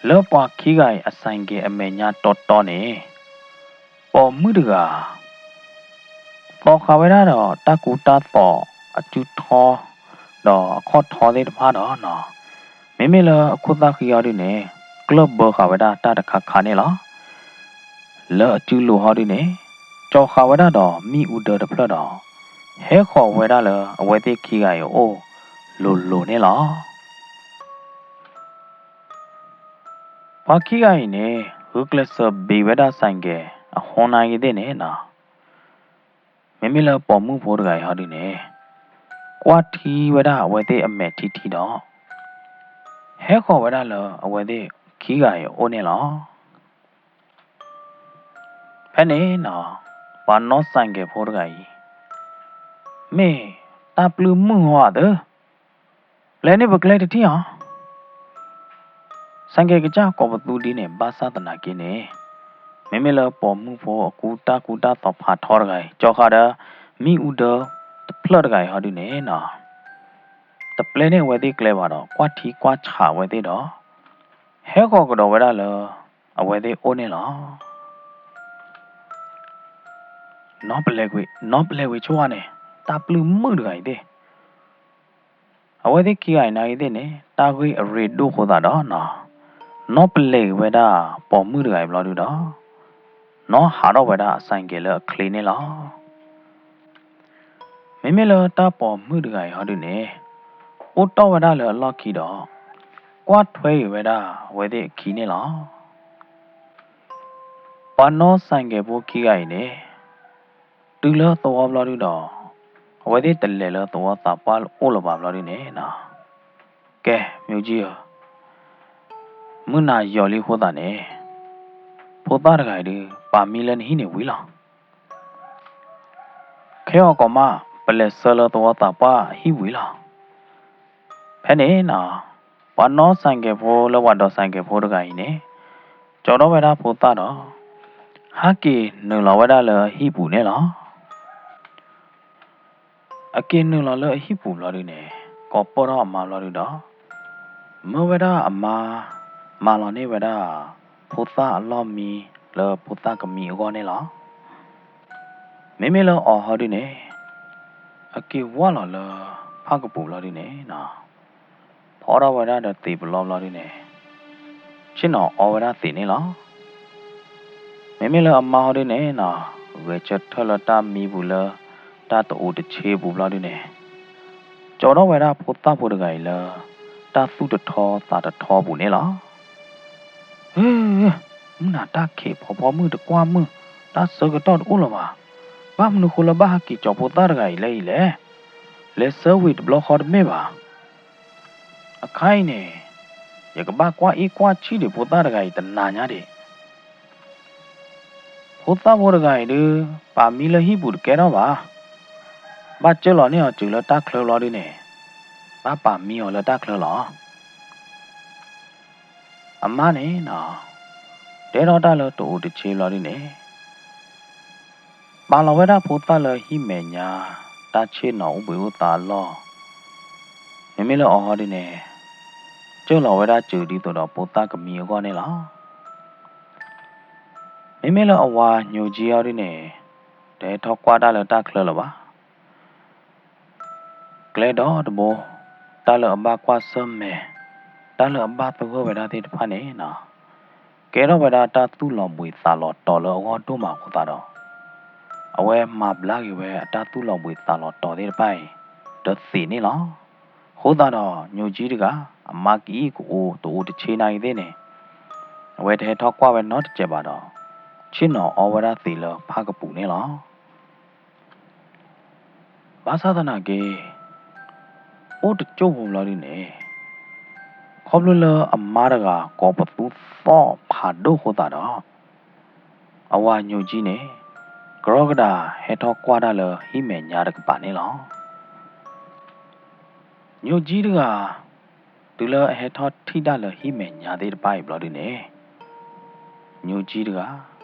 လၢပှၤခံဂၤအံၤအဆိုင်ကယ်အမဲာ်ညါတီတီန့ၣ် ပိာ်မုၣ်တဂၤ သိးဃာ်ဝဲဒၣ်ဒီးတၢ်ကူတၢ်သိးအစုထီ ဒီးအခီၣ်ထီသ့ၣ်တဖၣ်ဒီးနီၤ, မ့မ့ၢ်လၢအခိၣ်သၣ်ဃံအီၤဒုန့ၣ် ကျၢၢ်ဘၢဃာ်ဝဲဒၣ်တၢ်တခါခါန့ၣ်လီၤ. လၢအစုလိၤဟီဒုန့ၣ် ကၠီၤဃာ်ဝဲဒၣ်ဒီးမ့ၣ်အူဒၢတဖျၢၣ်ဒီး ဟဲဃီၤဝဲဒၣ်လၢအဝဲသ့ၣ်ခံဂၤအံၤအအိၣ်လိၤလိၤန့ၣ်လီၤ. ပှၤခံဂၤအံၤန့ၣ် ဂုာ်ကျဲးစၢးဘ့ၣ်ဝဲဒၣ် ဆိုင်ကယ် အဟိနာ်ဂ့ၤသ့ၣ်န့ၣ်နီၤ, မ့မ့ၢ်လၢပိာ်မုၣ်ဖိတဂၤအံၤဟီဒုန့ၣ် ကွၢ်ထံဝဲဒၣ်အဝဲသ့ၣ်အမဲာ်ထံထံဒီး ဟဲဃီၤဝဲဒၣ်လၢအဝဲသ့ၣ်ခံဂၤအံၤအအိၣ်န့ၣ်လီၤ. ဖဲန့ၣ်နီၤ ပှၤနီၣ် ဆိုင်ကယ် ဖိတဂၤအံၤ မ့ၢ်တၢ်ပျုၢ်မုၢ်ဟီဧါသၢ, ပျဲန့ၢ်ပကျဲတထံၣ်ဧါ. ဆိုင်ကယ် ကစၢ်ကိးပသူဒ်န့ၣ် ဘၣ်ဆၣ်သနာ်က့န့ၣ် မ့မ့ၢ်လၢပိာ်မုၣ်ဖိအကူတၢ်ကူတၢ်သိးဖးထီတဂၤအံၤ ကၠီၤဃာ်ဒီး မ့ၣ်အူဒၢတဖျၢၣ်တဂၤအံၤဟီဒုန့ၣ်နီၤ တပျဲန့ၢ်အဝဲသ့ၣ်ကျဲဘၣ်ဒီး ကွၢ်ထံကွၢ်ဆးအဝဲသ့ၣ်ဒီး ဟဲဃီၤကဒီးဝဲဒၣ်လၢ အဝဲသ့ၣ်အိၣ်န့ၣ်လီၤ. နီၢ်ပလဲၤကွံာ် နီၢ်ပလဲၤဝံၤဆိဧါန့ၣ် တၢ်ပျုၢ်မုၣ်တဂၤအံၤသ့ၣ် အဝဲသ့ၣ်ခံဂၤအံၤနာ်ဂ့ၤသ့ၣ်န့ၣ် တၢ်ဂ့ၢ်အရ့ဒိၣ်အဃိသတးဒီးနီၤ နီၢ်ပလဲၤဝဲဒၣ်ပိာ်မုၣ်တဂၤအံၤဘျီဒုဒီး နီၢ်ဟးထီၣ်ဝဲဒၣ်အ ဆိုင်ကယ် လၢအချ့န့ၣ်လီၤ. မ့မ့ၢ်လၢတၢ်ပိာ်မုၣ်တဂၤအံၤဟီဒုန့ၣ် အိၣ်တီၢ်ဝဲဒၣ်လၢအလီၢ်ခံဒီး ကွၢ်ထွဲက့ၤဝဲဒၣ်အဝဲသ့ၣ်အခံန့ၣ်လီၤ. ပှၤနီၢ် ဆိုင်ကယ် ဖိခံဂၤအံၤန့ၣ် တုၤလၢသဝီဘျီဒုဒီး အဝဲသ့ၣ်တလဲၤလၢသဝီသးပှၢ်အိၣ်လၢၤဘၣ်ဘျီဒုန့ၣ်နီၤ ကဲ မ့ၢ်ကံဧၢ မုၢ်နၤယီၤလံအဃိသတးန့ၣ် ဖိသၣ်တဂၤအံၤဒုး ပာ်မံလၢနဟံၣ်န့ၣ်ဝံၤလီၤ. ခဲအံၤကီးမး ပလဲၤဆှၢလၢသဝီသးပှၢ်အဟံၣ်ဝံၤလီၤ. ဖဲန့ၣ်နီၤ ပှၤနီၣ်စဲးကဲးဖိလၢပှၤဒိးစဲးကဲးဖိတဂၤအံၤန့ၣ် ကၠီထီၣ်ဝဲဒၣ်ဖိသၣ်ဒီး ဟးက့ၤနုာ်လီၤဝဲဒၣ်လၢအဟံၣ်ပူၤန့ၣ်လီၤ. အက့ၤနုာ်လီၤလၢအဟံၣ်ပူၤဘျီဒုန့ၣ် ကိးပၢၢ်ထီၣ်အမါဘျီဒုဒီး မၢဝဲဒၣ်အမါ မၤလီၤန့ၢ်ဝဲဒၣ် ဖိသၣ်အလီၢ်မံလၢဖိသၣ်ကမံအဂီၢ်န့ၣ်လီၤ. မ့မ့ၢ်လၢအီၤဟီဒုန့ၣ် အက့ၤဝၢ်လီၤလၢဖၣ်ကပူၤဘျီဒုန့ၣ်နီၤ ဖီထီၣ်ဝဲဒၣ်ဒီးသံးပလီဘျီဒုန့ၣ် ဆ့ၣ်နီၤအီဝဲဒၣ်သံးန့ၣ်လီၤ. မ့မ့ၢ်လၢအမါဟီဒုန့ၣ်နီၤ ဂဲၤဆၢထၢၣ်လၢတၢ်မံပူၤလၢ တၢ်တအိၣ်တဆ့ပူၤဘျီဒုန့ၣ် ကၠီထီၣ်ဝဲဒၣ်ဖိသၣ်ဖိတဂၤအံၤလၢ တၢ်သူၣ်တထီသးတထီပူၤန့ၣ်လီၤ. ဟ့, မုၢ်နၤတၢ်ခံးဖီဖီမုၢ်တကွၢ်မုၢ် တၢ်ဆၢကတီၢ်တအိၣ်လၢၤဘၣ်. ဘၣ်မနုၤဃိလၢဘၣ်ဟးက့ၤကၠီဖိသၣ်တဂၤအံၤလၢအံၤလဲၣ်. လဲၤဆှၢဝံၤတဘျီဃီတမ့ၢ်ဘၣ်. အခါအံၤန့ၣ် ယကဘၣ်ကွၢ်အ့ၣ်ကွၢ်ဆံၣ်ဒံးဖိသၣ်တဂၤအံၤတနၤညါဒံး. ဖိသၣ်ဖိတဂၤအံၤဒုး ပာ်မံလၢဟံၣ်ပူၤတကဲထီၣ်ဘၣ်. ဘၣ်စၢၢ်လီၤန့ၢ်အီၤစၢၤလၢတၢ်ချၢဘျီဒုန့ၣ် ဘၣ်ပာ်မံအီၤလၢတၢ်ချၢလီၤ. အမါန့ၣ်နီၤ တဲထီၣ်တၢ်လၢတအိၣ်တဆ့ဘျီဒုန့ၣ် ပာ်လီၤဝဲဒၣ်ဖိသၣ်လၢဟံၣ်မဲာ်ညါ တၢ်ဆ့ၣ်နီၤအိၣ်ဘှံးအိၣ်သါအလီၢ်, မ့မ့ၢ်လၢအီၤဟီဒုန့ၣ် စၢၢ်လီၤဝဲဒၣ်စၢၤဒ်သိးဒီးဖိသၣ်ကမံအဂီၢ်န့ၣ်လီၤ. မ့မ့ၢ်လၢအဝၤညိၣ်ကၠံဟီဒုန့ၣ် တဟဲထီၣ်ကွၢ်တၢ်လၢတၢ်ချၢလၢၤဘၣ်. ကျဲဒီတဘိ တၢ်လၢအဘၣ်ကွၢ်ဆၢၣ်မဲာ် တၢ်လၢအဘၣ်သဂၢၢ်ဝဲဒၣ်သ့ၣ်တဖၣ်န့ၣ်နီၤ ကဲထီၣ်ဝဲဒၣ်တၢ်သူၣ်လီၤဘှံးသးလီၤတီၤလၢအဂီၢ်ဒိၣ်မးအဃိသတးဒီး အဝဲမၤဘျါက့ၤဝဲအတၢ်သူၣ်လီၤဘှံးသးလီၤတီၤသ့ၣ်တဖၣ်အံၤ တသ့းန့ၣ်လီၤ. အဃိသတးဒီး ညိၣ်ကၠံတဂၤ အမါကအံၣ်ကအိ တအိၣ်တဆ့နၤအံၤသ့ၣ်န့ၣ် အဝဲတဟဲထီၣ်ကွၢ်ဝဲနီတစဲးဘၣ်ဒီး ဆ့ၣ်နီၤအီဝဲဒၣ်သံးလၢဖၣ်ကပူၤန့ၣ်လီၤ. ဘၣ်ဆၣ်သနာ်က့ အိၣ်တကၠိၢ်ဖိဘျီဒုန့ၣ် ခီဖျိလၢအမါတဂၤကိးပသူသီၣ်ဖးဒိၣ်အဃိသတးဒီး အဝၤညိၣ်ကၠံန့ၣ် ကရီကဒးဟဲထီၣ်ကွၢ်တၢ်လၢဟံၣ်မဲာ်ညါတကပၤန့ၣ်လီၤ. ညိၣ်ကၠံတဂၤ တုၤလၢအဟဲထီၣ်ထံၣ်တၢ်လၢဟံၣ်မဲာ်ညါသ့ၣ်တဖၣ်အံၤဘျီဒုန့ၣ် ညိၣ်ကၠံတဂၤ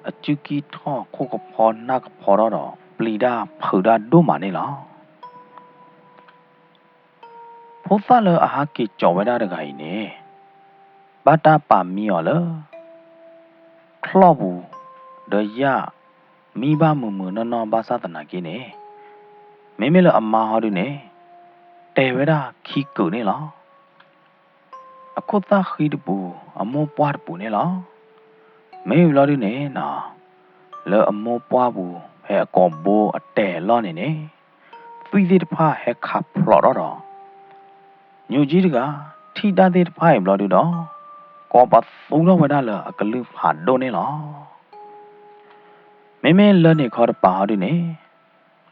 အစုကံၢ်ထီၣ်ခိၣ်ကဖီနၢ်ကဖီထီၣ်ဒီး ပျံၤတၢ်ဖုးတၢ်ဒိၣ်မးန့ၣ်လီၤ. ဖိသၣ်လၢအဟးက့ၤကၠီၤဝဲဒၣ်တဂၤအံၤန့ၣ် ဘၣ်တၢ်ပာ်မံအီၤလၢ ချီၣ်ပူၤ ဒီးယၣ် မံဘၣ်မုာ်မုာ်နီၢ်နီၢ်ဘၣ်ဆၣ်သနာ်က့န့ၣ် မ့မ့ၢ်လၢအမါဟီဒုန့ၣ် တဲဝဲဒၣ်ခံကုာ်န့ၣ်လီၤ. အခိၣ်သၣ်ဃံတပူၤ အမိၢ်ပှၢ်တပူၤန့ၣ်လီၤ. မ့ၢ်ဘျီဒုန့ၣ်နီၤ လၢအမိၢ်ပှၢ်ပူၤ ဖဲအကိာ်ဘိအတဲာ်အလီၢ်န့ၣ်န့ၣ် သွံၣ်သ့ၣ်တဖၣ်ဟဲခးဖျိးထီၣ်ဒီး ညိၣ်ကၠံတဂၤ ထံၣ်တၢ်သ့ၣ်တဖၣ်အံၤဘျီဒုဒီး ကိးပသူထီၣ်ဝဲဒၣ်လၢအကလုၢ်ဖးဒိၣ်န့ၣ်လီၤ. မ့မ့ၢ်လၢန့ၣ်ခီတပၤဟီဒုန့ၣ်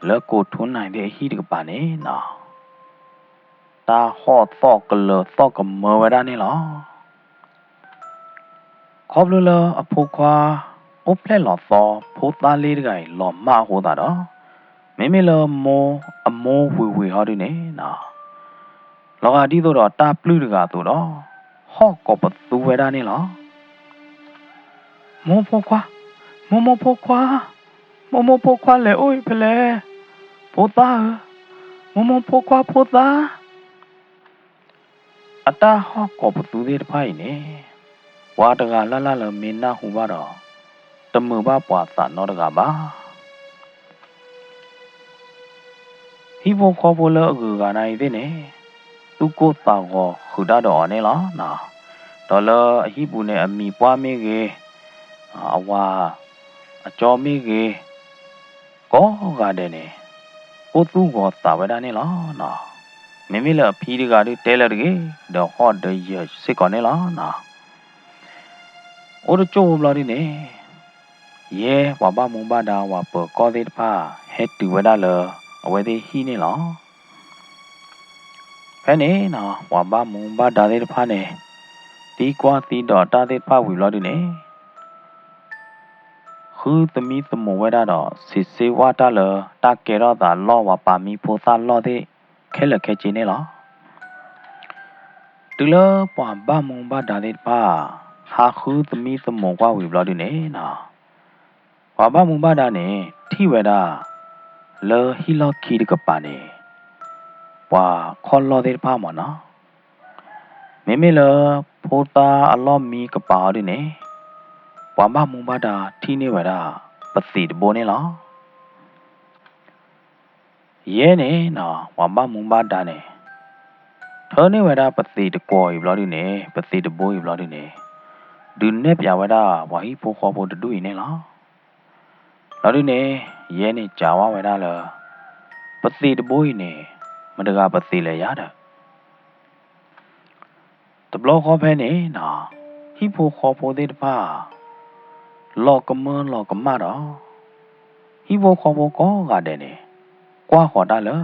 လၢကိးထူနၢ်သ့ၣ်အဟံၣ်တကပၤန့ၣ်နီၤ တၢ်ဟီၣ်သီၣ်ကလၢၤသီၣ်ကမၢဝဲဒၣ်န့ၣ်လီၤ. ခီဖျိလၢအဖိခွါ အိၣ်ဖျဲၣ်လီၤသီ ဖိသၣ်လ့တဂၤအံၤလီၤမၢ်အဃိသတးဒီး မ့မ့ၢ်လၢမိၢ်အမိၢ်ဝံၤဝံၤဟီဒုန့ၣ်နီၤ လီၤဂာ်ဒ်သိးဒီးတၢ်ပျုၢ်တဂၤအသိးဒီး ဟီၣ်ကိးပသူဝဲဒၣ်န့ၣ်လီၤ. မိၢ်ဖိခွါ, မိၢ်မိၢ်ဖိခွါ, မိၢ်မိၢ်ဖိခွါလဲၤအိၣ်အံၤဖဲလဲၣ်. ဖိသၣ်ဧၢ, မိၢ်မိၢ်ဖိခွါဖိသၣ် အတၢ်ဟီၣ်ကိးပသူသ့ၣ်တဖၣ်အံၤန့ၣ် ပှၤတဂၤလၢ်လၢ်လၢမ့ၢ်နၢ်ဟူဘၣ်ဒီး တမုာ်ဘၣ်ပှၤသးနီတဂၤဘၣ်. ဟံၣ်ဖိဃီဖိလၢအဂုၤအဂၤနၤအံၤသ့ၣ်န့ၣ် သူၣ်ကိၢ်သးဂီၤဃုာ်တၢ်ဒီးအီၤန့ၣ်လီၤ. ဒီးလၢအဟံၣ်ပူၤန့ၣ် အမံၤပှၢ်မ့ၢ်ဂ့ၤ, အဝၤအကၠီမ့ၢ်ဂ့ၤ, ကိးဂၤဒဲးန့ၣ် ကိၢ်သူၣ်ဂီၤသးဝဲဒၣ်န့ၣ်လီၤ. မ့မ့ၢ်လၢအဖံတဂၤဒုးတဲလၢၤတဂ့ၤ, ဒီးဟီၣ်ဒီးယၢၤစ့ၢ်ကီးန့ၣ်လီၤ. အိၣ်တကၠိၢ်ဖိဘျီဒုန့ၣ် ယဲပှၤဘၣ်မူဘၣ်ဒါဝၤပၢၤကီၢ်သ့ၣ်တဖၣ် ဟဲတုၤဝဲဒၣ်လၢ အဝဲသ့ၣ်ဟံၣ်န့ၣ်လီၤ. ဖဲန့ၣ်နီၤ ပှၤဘၣ်မူဘၣ်ဒါသ့ၣ်တဖၣ်န့ၣ် သံကွၢ်သံဒိးတၢ်သ့ၣ်တဖၣ်ဝံၤဘျီဒုန့ၣ် ဃုသမံသမိးဝဲဒၣ်ဒီး စံးဆၢဝဲတၢ်လၢ တၢ်ကဲထီၣ်သးလီၢ် ပှၤပာ်မံဖိသၣ်လီၢ်သ့ၣ် ခဲလၢာ်ခဲဆ့န့ၣ်လီၤ. တုၤလၢပှၤဘၣ်မူဘၣ်ဒါသ့ၣ်တဖၣ် ဟးဃုသမံသမိးကွၢ်ဝံၤဘျီဒုန့ၣ်နီၤ, ပှၤဘၣ်မူဘၣ်ဒါန့ၣ် ထံၣ်ဝဲဒၣ် လၢဟံၣ်လီၢ်ခံတကပၤန့ၣ် ပှၤခီၣ်လီၢ်သ့ၣ်တဖၣ်မ့ၢ်နီၤ, မ့မ့ၢ်လၢ ဖိသၣ်အလီၢ်မံကပၤအီၤဒုန့ၣ် ပှၤဘၣ်မူဘၣ်ဒါထံၣ်န့ၢ်ဝဲဒၣ် ပသံးတဘိန့ၣ်လီၤ. ယဲန့ၣ်နီၤ ပှၤဘၣ်မူဘၣ်ဒါန့ၣ် ထၢန့ၢ်ဝဲဒၣ်ပသံးတကွီၤအံၤဘျီဒုန့ၣ် ပသံးတဘိအံၤဘျီဒုန့ၣ် ဒုးနဲၣ်ပၠးဝဲဒၣ်ပှၤဟံၣ်ဖိဃီဖိတဒူၣ်အံၤန့ၣ်လီၤ. ဘျီဒုန့ၣ် ယဲန့ၣ်စံးဝဲဒၣ်လၢ ပသံးတဘိအံၤန့ၣ် မတၤတဂၤပသံးလဲၣ်ယၤဒီး တဘျီဃီဖဲန့ၣ်နီၤ ဟံၣ်ဖိဃီဖိသ့ၣ်တဖၣ် လီၤကမၢလီၤကမၣ်ဒီး ဟံၣ်ဖိဃီဖိကိးဂၤဒဲးန့ၣ် ကွၢ်ဃီၤတၢ်လၢ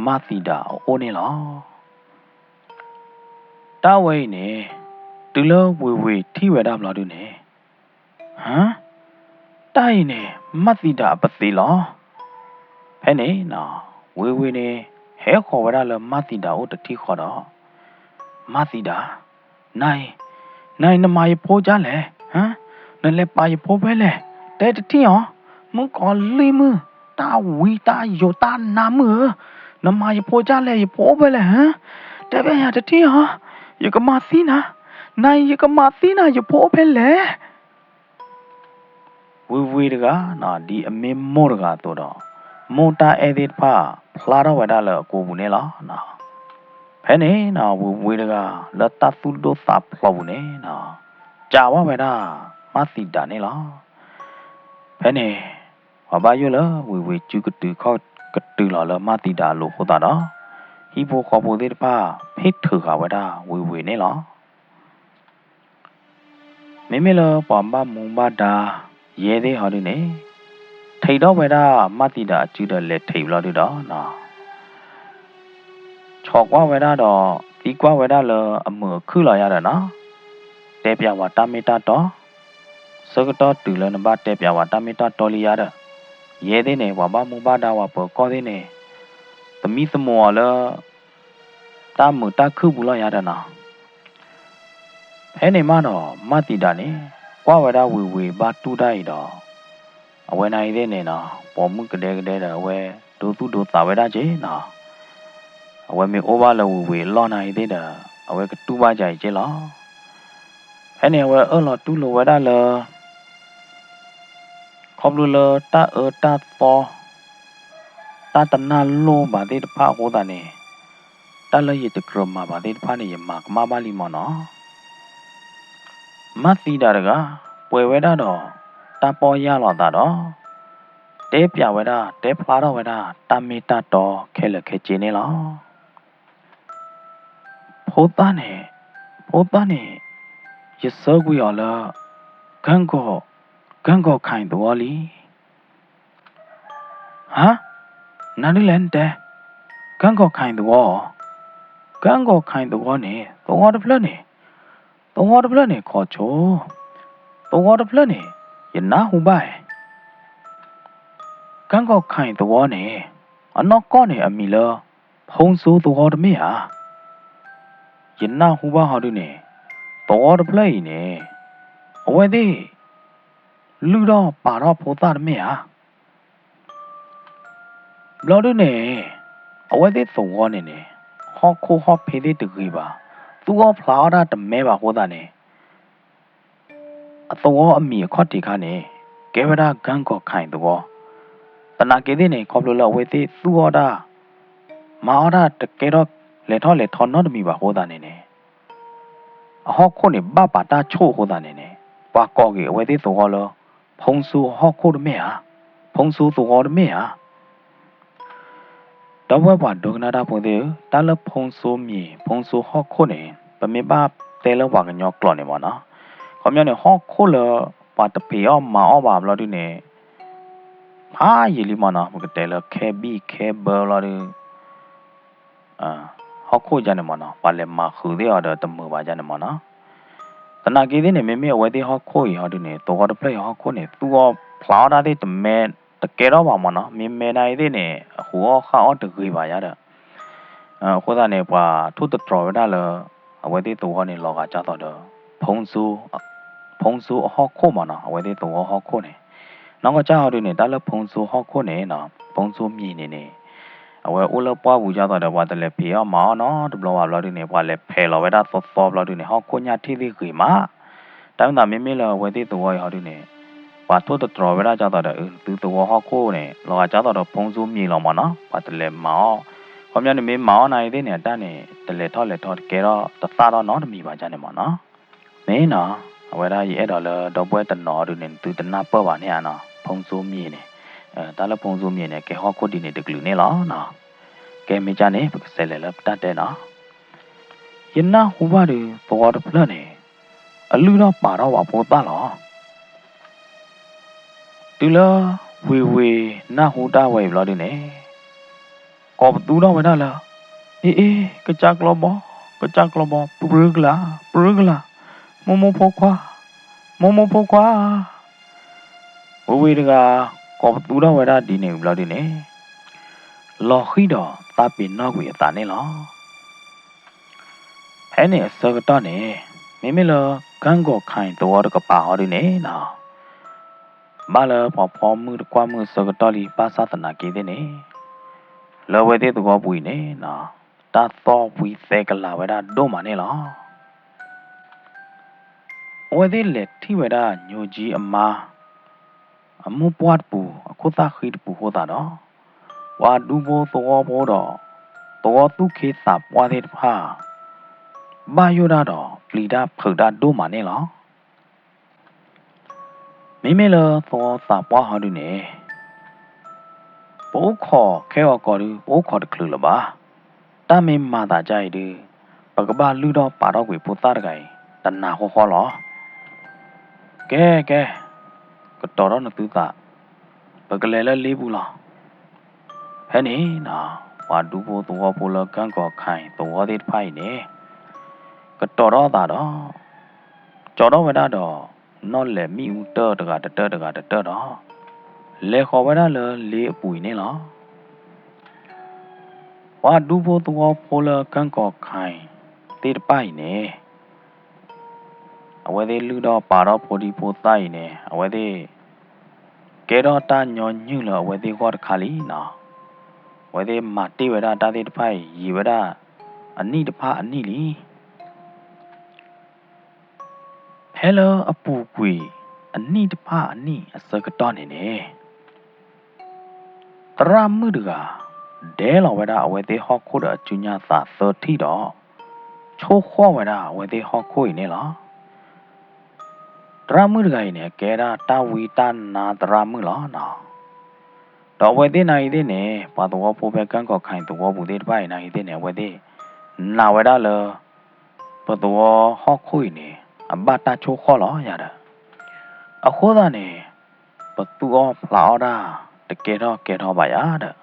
မၢ်သံဒၤအအိၣ်န့ၣ်လီၤ. တၢ်ဝဲအံၤန့ၣ် တုၤလၢဝ့ၤဝ့ၤထံၣ်ဝဲဒၣ်ဘျီဒုန့ၣ် ဟါ, တၢ်အံၤန့ၣ် မၢ်သံဒၤအပသံးလီၤ. ဖဲန့ၣ်နီၤ ဝ့ၤဝ့ၤန့ၣ် ဟဲဃီၤဝဲဒၣ်လၢမၢ်သံဒၤအိၣ်တထံၣ်ဃီဒီး မၢ်သံဒၤ, နၤအံၤ, နၤအံၤနမၤယဖိဒ်လဲၣ်, ဟါ, နလဲၤပာ်ယဖိဖဲလဲၣ်, တဲတထံၣ်အီၤ, မုၣ်ကီၤလံၢ်မုၣ်, တၢ်ဝံတၢ်ယိးတၢ်နါမုၣ်ဧၢ, နမၤယဖိဒ်လဲၣ် ယဖိအိၣ်ဖဲလဲၣ်, ဟါ, တဲဘၣ်ယၤတထံၣ်အီၤ, ယကမၤသံနၤ, နၤအံၤယကမၤသံနၤ ယဖိအိၣ်ဖဲလဲၣ် ဝ့ၤဝ့ၤတဂၤနီၤ ဒ်အမ့ၢ်မိၢ်တဂၤအသိးဒီး မိၢ်တၢ်အဲၣ်သ့ၣ်တဖၣ် ဖျါထီၣ်ဝဲဒၣ်လၢအကိာ်ပူၤန့ၣ်လီၤ. ဖဲန့ၣ်နီၤ ဝ့ၤဝ့ၤတဂၤ လၢတၢ်သူၣ်ဒိၣ်သးဖျိးပူၤန့ၣ်နီၤ စံးဝဲဒၣ် မၢ်သံဒၤန့ၣ်လီၤ. ဖဲန့ၣ် ပှၤဘၣ်ယိၣ်လၢဝ့ၤဝ့ၤ စုကတုၤခီၣ်ကတုၤလီၤလၢမၢ်သံဒၤအလိၤအဃိသတးဒီး ဟံၣ်ဖိဃီဖိသ့ၣ်တဖၣ် ဖ့ၣ်ထုးဃာ်ဝဲဒၣ်ဝ့ၤဝ့ၤန့ၣ်လီၤ. မ့မ့ၢ်လၢပှၤဘၣ်မူဘၣ်ဒါ ယဲသ့ၣ်ဟီဒုန့ၣ် ထံးထီၣ်ဝဲဒၣ်မၢ်သံဒၤအစုဒီး လဲၤထံးဘျီဒုဒီး ဆီၣ်ကွၢ်ဝဲဒၣ်ဒီး သံကွၢ်ဝဲဒၣ်လၢအမုာ်အခုၣ်လီၤယၤဒီးနီၤ, တဲပၠးဝဲတၢ်မ့ၢ်တၢ်တီ, ဆၢကတီၢ်တုၤလၢနဘၣ်တဲပၠးဝဲတၢ်မ့ၢ်တၢ်တီလံယၤဒီး, ယဲသ့ၣ်န့ၣ် ပှၤဘၣ်မူဘၣ်ဒါဝဲပၢၤကီၢ်သ့ၣ်န့ၣ် သမံသမိးအီၤလၢ တၢ်မုာ်တၢ်ခုၣ်ပူၤလီၤယၤဒီးနီၤ. ဖဲန့ၣ်မးဒီး မၢ်သံဒၤန့ၣ် ကွၢ်ဝဲဒၣ်ဝ့ၤဝ့ၤဘၣ်တူၢ်တၢ်အံၤဒီး အဝဲန့ၣ်အံၤသ့ၣ်န့ၣ်နီၤ ပိာ်မုၣ်ကဒဲကဒဲဒီး အဝဲဒိသူၣ်ဒိသးဝဲဒၣ်က့ၤနီၤ. အဝဲမ့ၢ်အိၣ်ဘၣ်လၢဝ့ၤဝ့ၤအလီၢ်န့ၣ်အံၤသ့ၣ်ဒီး အဝဲကတူၢ်ဘၣ်က့ၤအံၤက့ၤလီၤ. ဖဲန့ၣ် အဝဲအၢၣ်လီၤတူၢ်လိာ်ဝဲဒၣ်လၢ ခီဖျိလၢတၢ်အၢတၢ်သီ တၢ်တနၢ်လိၣ်ဘၣ်သ့ၣ်တဖၣ်အဃိသတးန့ၣ် တၢ်လၢယတကြၢးမၤဘၣ်သ့ၣ်တဖၣ်န့ၣ် ယမၤကမၣ်ဘၣ်လံမ့ၢ်နီၤ. မၢ်သံဒၤတဂၤ ပှဲၤဝဲဒၣ်ဒီး တၢ်ပီၢ်ယၢ်လီၤအသးဒီး တဲပၠးဝဲဒၣ် တဲဖျါထီၣ်ဝဲဒၣ် တၢ်မ့ၢ်တၢ်တီခဲလၢာ်ခဲဆ့န့ၣ်လီၤ. ဖိသၣ်န့ၣ်, ဖိသၣ်န့ၣ် ယဆှၢကွံာ်အီၤလၢ ကၢၢ်ကီၢ်, ကၢၢ်ကီၢ်ခါအံၤသဝီလံ. ဟါ, နဒုလဲၣ်နတဲ, ကၢၢ်ကီၢ်ခါအံၤသဝီ, ကၢၢ်ကီၢ်ခါအံၤသဝီန့ၣ် သဝီတဖျၢၣ်န့ၣ်, သဝီတဖျၢၣ်န့ၣ် ခီဆိ, သဝီတဖျၢၣ်န့ၣ် ယနၢ်ဟူဘၣ်ဧါ. ကၢၢ်ကီၢ်ခါအံၤသဝီန့ၣ် အနီၢ်ကီၢ်န့ၣ် အမံၤလၢ ဖုံစိသဝီတမ့ၢ်ဧါ. ယနၢ်ဟူဘၣ်ဟီဒုန့ၣ် သဝီတဖျၢၣ်အံၤန့ၣ် အဝဲသ့ၣ် လုၢ်ထီၣ်ပာ်ထီၣ်ဖိသၣ်တမ့ၢ်ဧါ. ဘျီဒုန့ၣ် အဝဲသ့ၣ်သဝီန့ၣ်န့ၣ် ဟီၣ်ခိၣ်ဟီၣ်ဖ့သ့ၣ်တဂ့ၤဘၣ်, သူၣ်အီၣ်ဖျးအီၣ်တၢ်တမဲဘၣ်အဃိသတးန့ၣ် အသဝီအမံၤအခီၣ်ထံးခါန့ၣ် ကဲဝဲဒၣ် ကၢၢ်ကီၢ်ခါအံၤသဝီ. သနာ်က့သ့ၣ်န့ၣ် ခီဖျိလၢအဝဲသ့ၣ်သူၣ်အီၣ်တၢ် မၤအီၣ်တၢ်တကဲထီၣ်လဲၤထီၣ်လဲၤထီနီတမံၤဘၣ်အဃိသတးန့ၣ်န့ၣ် အဟီၣ်ခိၣ်န့ၣ် ဘၣ်ပာ်တၢ်ဆိၣ်အဃိသတးန့ၣ်န့ၣ် ပှၤကိးက့ၤအဝဲသ့ၣ်သဝီလၢ ဖုံစိဟီၣ်ခိၣ်တမ့ၢ်ဧါ, ဖုံစိသဝီတမ့ၢ်ဧါ. ဒီပုၢ်ဝဲၢ်ပှၤဒိကနၣ်တၢ်ဖိသ့ၣ်ဧၢ, တၢ်လၢဖုံစိမံၤ ဖုံစိဟီၣ်ခိၣ်န့ၣ် ပမ့ၢ်ဘၣ်တဲလၢပှၤကညီကျိာ်န့ၣ်မ့ၢ်နီၤ, ခီပညီန့ၣ် ဟီၣ်ခိၣ်လၢ ပှၤတဖံးအီၣ်မၤအီၣ်ဘၣ်ဘျီဒုန့ၣ် ဖးယံာ်လံမ့ၢ်နီၤ, ပကတဲလၢခဲဘံၣ်ခဲဘၢဘျီဒု ဟီၣ်ခိၣ်ယါန့ၣ်မ့ၢ်နီၤ, ပှၤလဲၤမၤဃုာ်သ့ၣ်အီၤဒီးတမုာ်ဘၣ်ယါန့ၣ်မ့ၢ်နီၤ. သနာ်က့သ့ၣ်န့ၣ် မ့မ့ၢ်အဝဲသ့ၣ်ဟီၣ်ခိၣ်အံၤဟီဒုန့ၣ် သဝီတဖျၢၣ်အံၤဟီၣ်ခိၣ်န့ၣ် သူၣ်အီၣ် ဖျးအီၣ်တၢ်သ့ၣ်တမဲ တကဲထီၣ်ဘၣ်မၢ်နီၤ, မ့ၢ်မဲဒၣ်အံၤသ့ၣ်န့ၣ် အဟူးအီၣ်ဃၣ်အီၣ်တဂ့ၤဘၣ်ယါဒီး အဃိသတးန့ၣ် ပှၤထိၣ်သတြီၤဝဲဒၣ်လၢ အဝဲသ့ၣ်သဝီန့ၣ် လီၤဂာ်ဒ်သိးဒီး ဖုံစိ ဖုံစိအဟီၣ်ခိၣ်မၢ်နီၤ, အဝဲသ့ၣ်သဝီဟီၣ်ခိၣ်န့ၣ်, နီၢ်ကီၢ်ဆၣ်ဟီဒုန့ၣ် တၢ်လၢဖုံစိဟီၣ်ခိၣ်န့ၣ်နီၤ, ဖုံစိမံၤန့ၣ်န့ၣ် အဝဲအိၣ်လၢပှၢ်ပူၤဒ်သိးဒီး ပှၤတလဲၤဖံးအီၣ်မၤအီၣ်နီတဘျီဘၣ်ဘျီဒုန့ၣ် ပှၤလဲၤဖဲးလီၤဝဲဒၣ်သီသီဘျီဒုန့ၣ် ဟီၣ်ခိၣ်ညၣ်ထံၣ်သ့ၣ်ဂ့ၤမး, တၢ်မ့ၢ်သးမ့မ့ၢ်လၢအဝဲသ့ၣ်သဝီအံၤဟီဒုန့ၣ် ပှၤထိၣ်သတြီၤဝဲဒၣ်ဒ်သိးဒီး အသုသဝီဟီၣ်ခိၣ်န့ၣ် လီၤဂာ်ဒ်သိးဒီးဖုံစိမံၤလီၤမၢ်နီၤ, ပှၤတလဲၤမၤအီၣ်, ခီပညီန့ၣ်မ့ၢ်မၤအီၣ်နၤအံၤသ့ၣ်န့ၣ် အတၢ်န့ၣ် တလဲၤထီၣ်လဲၤထီၣ်တကဲထီၣ် တသၣ်ထီၣ်နီတမံၤဘၣ်ယါန့ၣ်မၢ်နီၤ. မ့ၢ်နီၤ, အဝဲဒၣ်ယအဲၣ်ဒိးလၢဒီပုၢ်ဝဲၢ်တနီၤဒုန့ၣ် နသုတနၢ်ပၢၢ်ဘၣ်န့ၣ်ဧါနီၤ, ဖုံစိမံၤန့ၣ်, တၢ်လၢဖုံစိမံၤန့ၣ် ကဲဟီၣ်ခိၣ်ဒ်န့ၣ်တကလုာ်န့ၣ်လီၤနီၤ. ကဲမ့ၢ်ကၢ်န့ၣ် ပကစးလဲၤလၢပတၢ်တဲနီၤ. ယနၢ်ဟူဘၣ်ဒီးသဝီတဖျၢၣ်န့ၣ် အလုၢ်ထီၣ်ပာ်ထီၣ်ဝဲဖိသၣ်လီၤ. တုၤလၢဝ့ၤဝ့ၤနၢ်ဟူတၢ်ဝဲအံၤဘျီဒုန့ၣ် ကိးပသူထီၣ်ဝဲဒၣ်လၢ အ့ အ့ ကစၢ်ကျီဘီ, ကစၢ်ကျီဘီ, ပြၢကလာ်, ပြၢကလာ်, မိၢ်မိၢ်ဖိခွါ, မိၢ်မိၢ်ဖိခွါ. ဝ့ၤဝ့ၤတဂၤ ကိးပသူထီၣ်ဝဲဒၣ်ဒ်န့ၣ်ဘျီဒုန့ၣ် လီၤဃံၤဒီးသးပ့ၤနီၣ်ကွံာ်အသးန့ၣ်လီၤ. ဖဲန့ၣ်အဆၢကတီၢ်န့ၣ် မ့မ့ၢ်လၢ ကၢၢ်ကီၤခါအံၤသဝီတကပၤဟီဒုန့ၣ်နီၤ ဘၣ်လၢပှၤဖီမုၢ်တကွၢ်မုၢ်အဆၢကတီၢ်လံ ဘၣ်ဆၣ်သနာ်က့သ့ၣ်န့ၣ် လၢအဝဲသ့ၣ်သဝီပူၤအံၤန့ၣ်နီၤ တၢ်သီၣ်ဝံသဲကလၤဝဲဒၣ်ဒိၣ်မးန့ၣ်လီၤ. အဝဲသ့ၣ်လဲၤထံၣ်ဝဲဒၣ်ညိကၠံအမါ အမိၢ်ပှၢ်တပူၤ အခိၣ်သၣ်ဃံတပူၤအဃိသတးဒီး ပှၤဒူဖိသဝီဖိဒီး သဝီသူၣ်က့သးပှၢ်သ့ၣ်တဖၣ် ဘၣ်ယိၣ်ဒၣ်ဒီးပျံၤတၢ်ဖုးတၢ်ဒိၣ်မးန့ၣ်လီၤ. မ့မ့ၢ်လၢသဝီသးပှၢ်ဟီဒုန့ၣ် ပအိၣ်ခိးခဲအံၤကီးဒု ပအိၣ်ခိးတချုးလၢၤဘၣ်. တၢ်မ့ၢ်မၤသးဒ်အံၤဒု ပကဘၣ်လုၢ်ထီၣ်ပာ်ထီၣ်ကွံာ်ဖိသၣ်တဂၤအံၤ တနၤဃီဃီလီၤ. ကဲ ကဲ ကတီၤထီၣ်နသုသး, ပကလဲၤလၢလ့ပူၤလီၤ. ဖဲန့ၣ်နီၤ ပှၤဒူဖိသဝီဖိလၢ ကၢၢ်ကီၤခါအံၤသဝီသ့ၣ်တဖၣ်အံၤန့ၣ် ကတီၤထီၣ်သးဒီး ကၠီထီၣ်ဝဲဒၣ်ဒီး နီၣ်လဲၤမ့ၣ်အူတၢၢ်တဂၤတတၢၢ်တဂၤတတၢၢ်ဒီး လဲၤဃီၤဝဲဒၣ်လၢလ့အပူၤအံၤန့ၣ်လီၤ. ပှၤဒူဖိသဝီဖိလၢ ကၢၢ်ကီၤခါအံၤသ့ၣ်တဖၣ်အံၤန့ၣ် အဝဲသ့ၣ်လုၢ်ထီၣ်ပာ်ထီၣ်ဖိဒံဖိသၣ်အံၤန့ၣ် အဝဲသ့ၣ် ကဲထီၣ်တၢ်ညီနုၢ်လၢအဝဲသ့ၣ်ဂီၢ်တခါလံနီၤ. အဝဲသ့ၣ်မၤတ့ၢ်ဝဲဒၣ်တၢ်သ့ၣ်တဖၣ်အံၤ ယံာ်ဝဲဒၣ် အနံၣ်တဖၣ်အနံၣ်လံ. ဖဲလၢအပူၤကွံာ်အနံၣ်တဖၣ်အနံၣ်အဆၢကတီၢ်န့ၣ်န့ၣ် သရၣ်မုၣ်တဂၤ ဒဲလီၤဝဲဒၣ်အဝဲသ့ၣ်ဟီၣ်ခိၣ်ဒီးအစုညါသးသၢထံၣ်ဒီး ဆိၣ်ဃီၣ်ဝဲဒၣ်အဝဲသ့ၣ်ဟီၣ်ခိၣ်အံၤန့ၣ်လီၤ. သရၣ်မုၣ်တဂၤအံၤန့ၣ် အကဲဒၣ်တၢ်ဝံတၢ်နါသရၣ်မုၣ်လီၤနီၤ. ဒီးအဝဲသ့ၣ်နၤအံၤသ့ၣ်န့ၣ် ပှၤသဝီဖိဖဲ ကၢၢ်ကီၤခါအံၤသဝီပူၤသ့ၣ်တဖၣ်အံၤနၤအံၤသ့ၣ်န့ၣ် အဝဲသ့ၣ် နာ်ဝဲဒၣ်လၢ ပသဝီဟီၣ်ခိၣ်အံၤန့ၣ် အဘၣ်တၢ်ဆိၣ်ဃီၣ်လီၤယၤဒီး အဃိသတးန့ၣ် ပသူၣ်အီၣ်ဖျးအီၣ်တၢ် တကဲထီၣ်ကဲထီၣ်ဘၣ်ယၤဒီး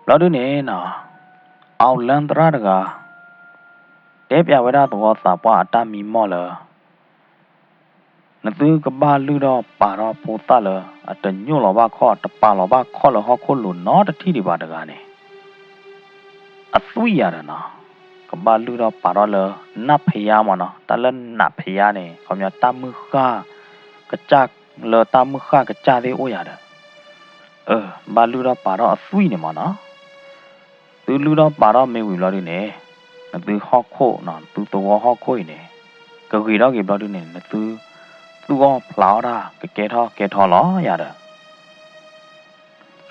ဘျီဒုန့ၣ်နီၤ အီလၢသရၣ်တဂၤ တဲဖျါဝဲဒၣ်သဝီသးပှၢ်အတၢ်မံမီၢ်လၢ နသုကဘၣ်လုၢ်ထီၣ်ပာ်ထီၣ်ဖိသၣ်လၢ အတညိၣ်လီၤဘၣ်ခီၣ် တပာ်လီၤဘၣ်ခီၣ်လၢဟီၣ်ခိၣ်လိၤနီတထံၣ်ဒံးဘၣ်တဂၤန့ၣ် အသွံၣ်ယၤဒီးနီၤ ကဘၣ်လုၢ်ထီၣ်ပာ်ထီၣ်လၢ နၢ်ဖယါမၢ်နီၤ. တၢ်လၢနၢ်ဖယါန့ၣ် ခီပညီတၢ်မုၢ်ဃၢ်ကစၢ် လၢတၢ်မုၢ်ဃၢ်ကစၢ်သ့ၣ်အိၣ်ယၤဒီး အၢ ဘၣ်လုၢ်ထီၣ်ပာ်ထီၣ်အသွံၣ်န့ၣ်မၢ်နီၤ. သုလုၢ်ထီၣ်ပာ်ထီၣ်မ့ၢ်ဝံၤဘျီဒုန့ၣ် နသုဟီၣ်ခိၣ်နီၤ နသုသဝီဟီၣ်ခိၣ်အံၤန့ၣ် ကဂ့ၤထီၣ်က့ၤဘျီဒုန့ၣ် နသုသူၣ်အီၣ်ဖျးအီၣ်တၢ် ကကဲထီၣ်ကဲထီၣ်လီၤယၤဒီး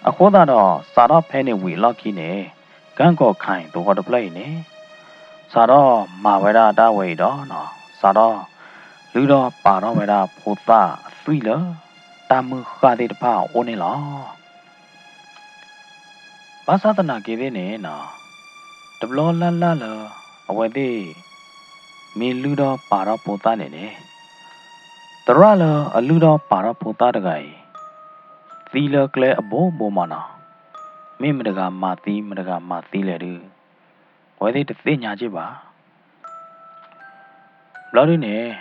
အဃိသတးဒီး စးထီၣ်ဖဲန့ၣ်ဝံၤအလီၢ်ခံန့ၣ် ကၢၢ်ကီၤခါအံၤသဝီတဖျၢၣ်အံၤန့ၣ် စးထီၣ်မၤဝဲဒၣ်တၢ်ဝဲအံၤဒီးနီၤ စးထီၣ်လုၢ်ထီၣ်ပာ်ထီၣ်ဝဲဒၣ်ဖိသၣ်အသွံၣ်လၢ တၢ်မုၢ်ဃၢ်သ့ၣ်တဖၣ်အအိၣ်န့ၣ်လီၤ. ဘၣ်ဆၣ်သနာ်က့သ့ၣ်န့ၣ်နီၤ တဘျီလၢ်လၢ်လၢ အဝဲသ့ၣ် မ့ၢ်လုၢ်ထီၣ်ပာ်ထီၣ်ဖိသၣ်န့ၣ်န့ၣ် သရၣ်လၢအလုၢ်ထီၣ်ပာ်ထီၣ်ဖိသၣ်တဂၤအံၤ သံလၢကျဲအဘိဘိမၢ်နီၤ. မ့ၢ်မတဂၤမၤသံ မတဂၤမၤသံလဲၣ်ဒုး အဝဲသ့ၣ်တသ့ၣ်ညါက့ၢ်ဘၣ်. ဘျီဒုန့ၣ်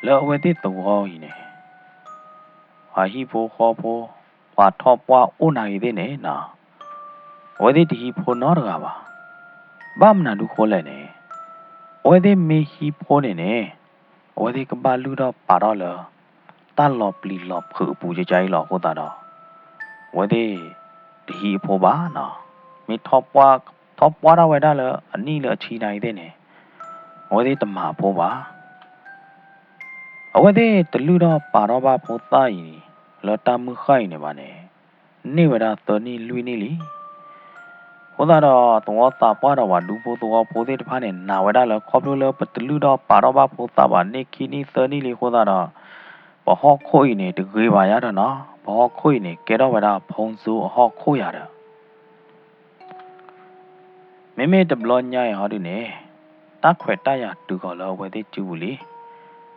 လၢအဝဲသ့ၣ်သဝီအံၤန့ၣ် ပှၤဟံၣ်ဖိဃီဖိ ပှၤထီၣ်ပှၢ်အိၣ်နၤဂ့ၤသ့ၣ်န့ၣ်နီၤ, အဝဲသ့ၣ်တဟံးဖိနီတဂၤဘၣ်. ဘၣ်မနုၤဒုဃိလဲၣ်န့ၣ်, အဝဲသ့ၣ်မ့ၢ်ဟံးဖိန့ၣ်န့ၣ်, အဝဲသ့ၣ်ကဘၣ်လုၢ်ထီၣ်ပာ်ထီၣ်လၢ တၢ်လီၤပျံၤလီၤဖုးအပူၤကကါအံၤလီၤ. အဃိသတးဒီး အဝဲသ့ၣ်တဟံးအဖိဘၣ်နီၤ. မ့ၢ်ထီၣ်ပှၢ်, ထီၣ်ပှၢ်ထီၣ်ဝဲဒၣ်လၢအနံၣ်လၢအဆံနၤဂ့ၤသ့ၣ်န့ၣ်, အဝဲသ့ၣ်တမၤအဖိဘၣ်. အဝဲသ့ၣ်တလုၢ်ထီၣ်ပာ်ထီၣ်ဘၣ်ဖိသၣ်အံၤ လၢတၢ်မုၢ်ဃၢ်အံၤန့ၣ်ဘၣ်န့ၣ်, န့ၢ်ဝဲဒၣ်သၢနံၣ်လွံၢ်နံၣ်လံ. အဃိသတးဒီး သဝီသးပှၢ်ဒီးပှၤဒူဖိသဝီဖိသ့ၣ်တဖၣ်န့ၣ် နာ်ဝဲဒၣ်လၢ ခီဖျိလၢပတလုၢ်ထီၣ်ပာ်ထီၣ်ဘၣ်ဖိသၣ်ဘၣ်န့ၢ်ခံနံၣ်သၢနံၣ်လံအဃိသတးဒီး, ပဟီၣ်ခိၣ်အံၤန့ၣ် တဂ့ၤဘၣ်ယါဒီးနီၤ, ပဟီၣ်ခိၣ်အံၤန့ၣ် ကဲထီၣ်ဝဲဒၣ်ဖိစိအဟီၣ်ခိၣ်ယါဒီး မ့မ့ၢ်တဘျီညါအံၤဟီဒုန့ၣ်, တၢ်ခွဲးတၢ်ယာ်တုၤဃီၤလၢအဝဲသ့ၣ်စုပူၤလံ.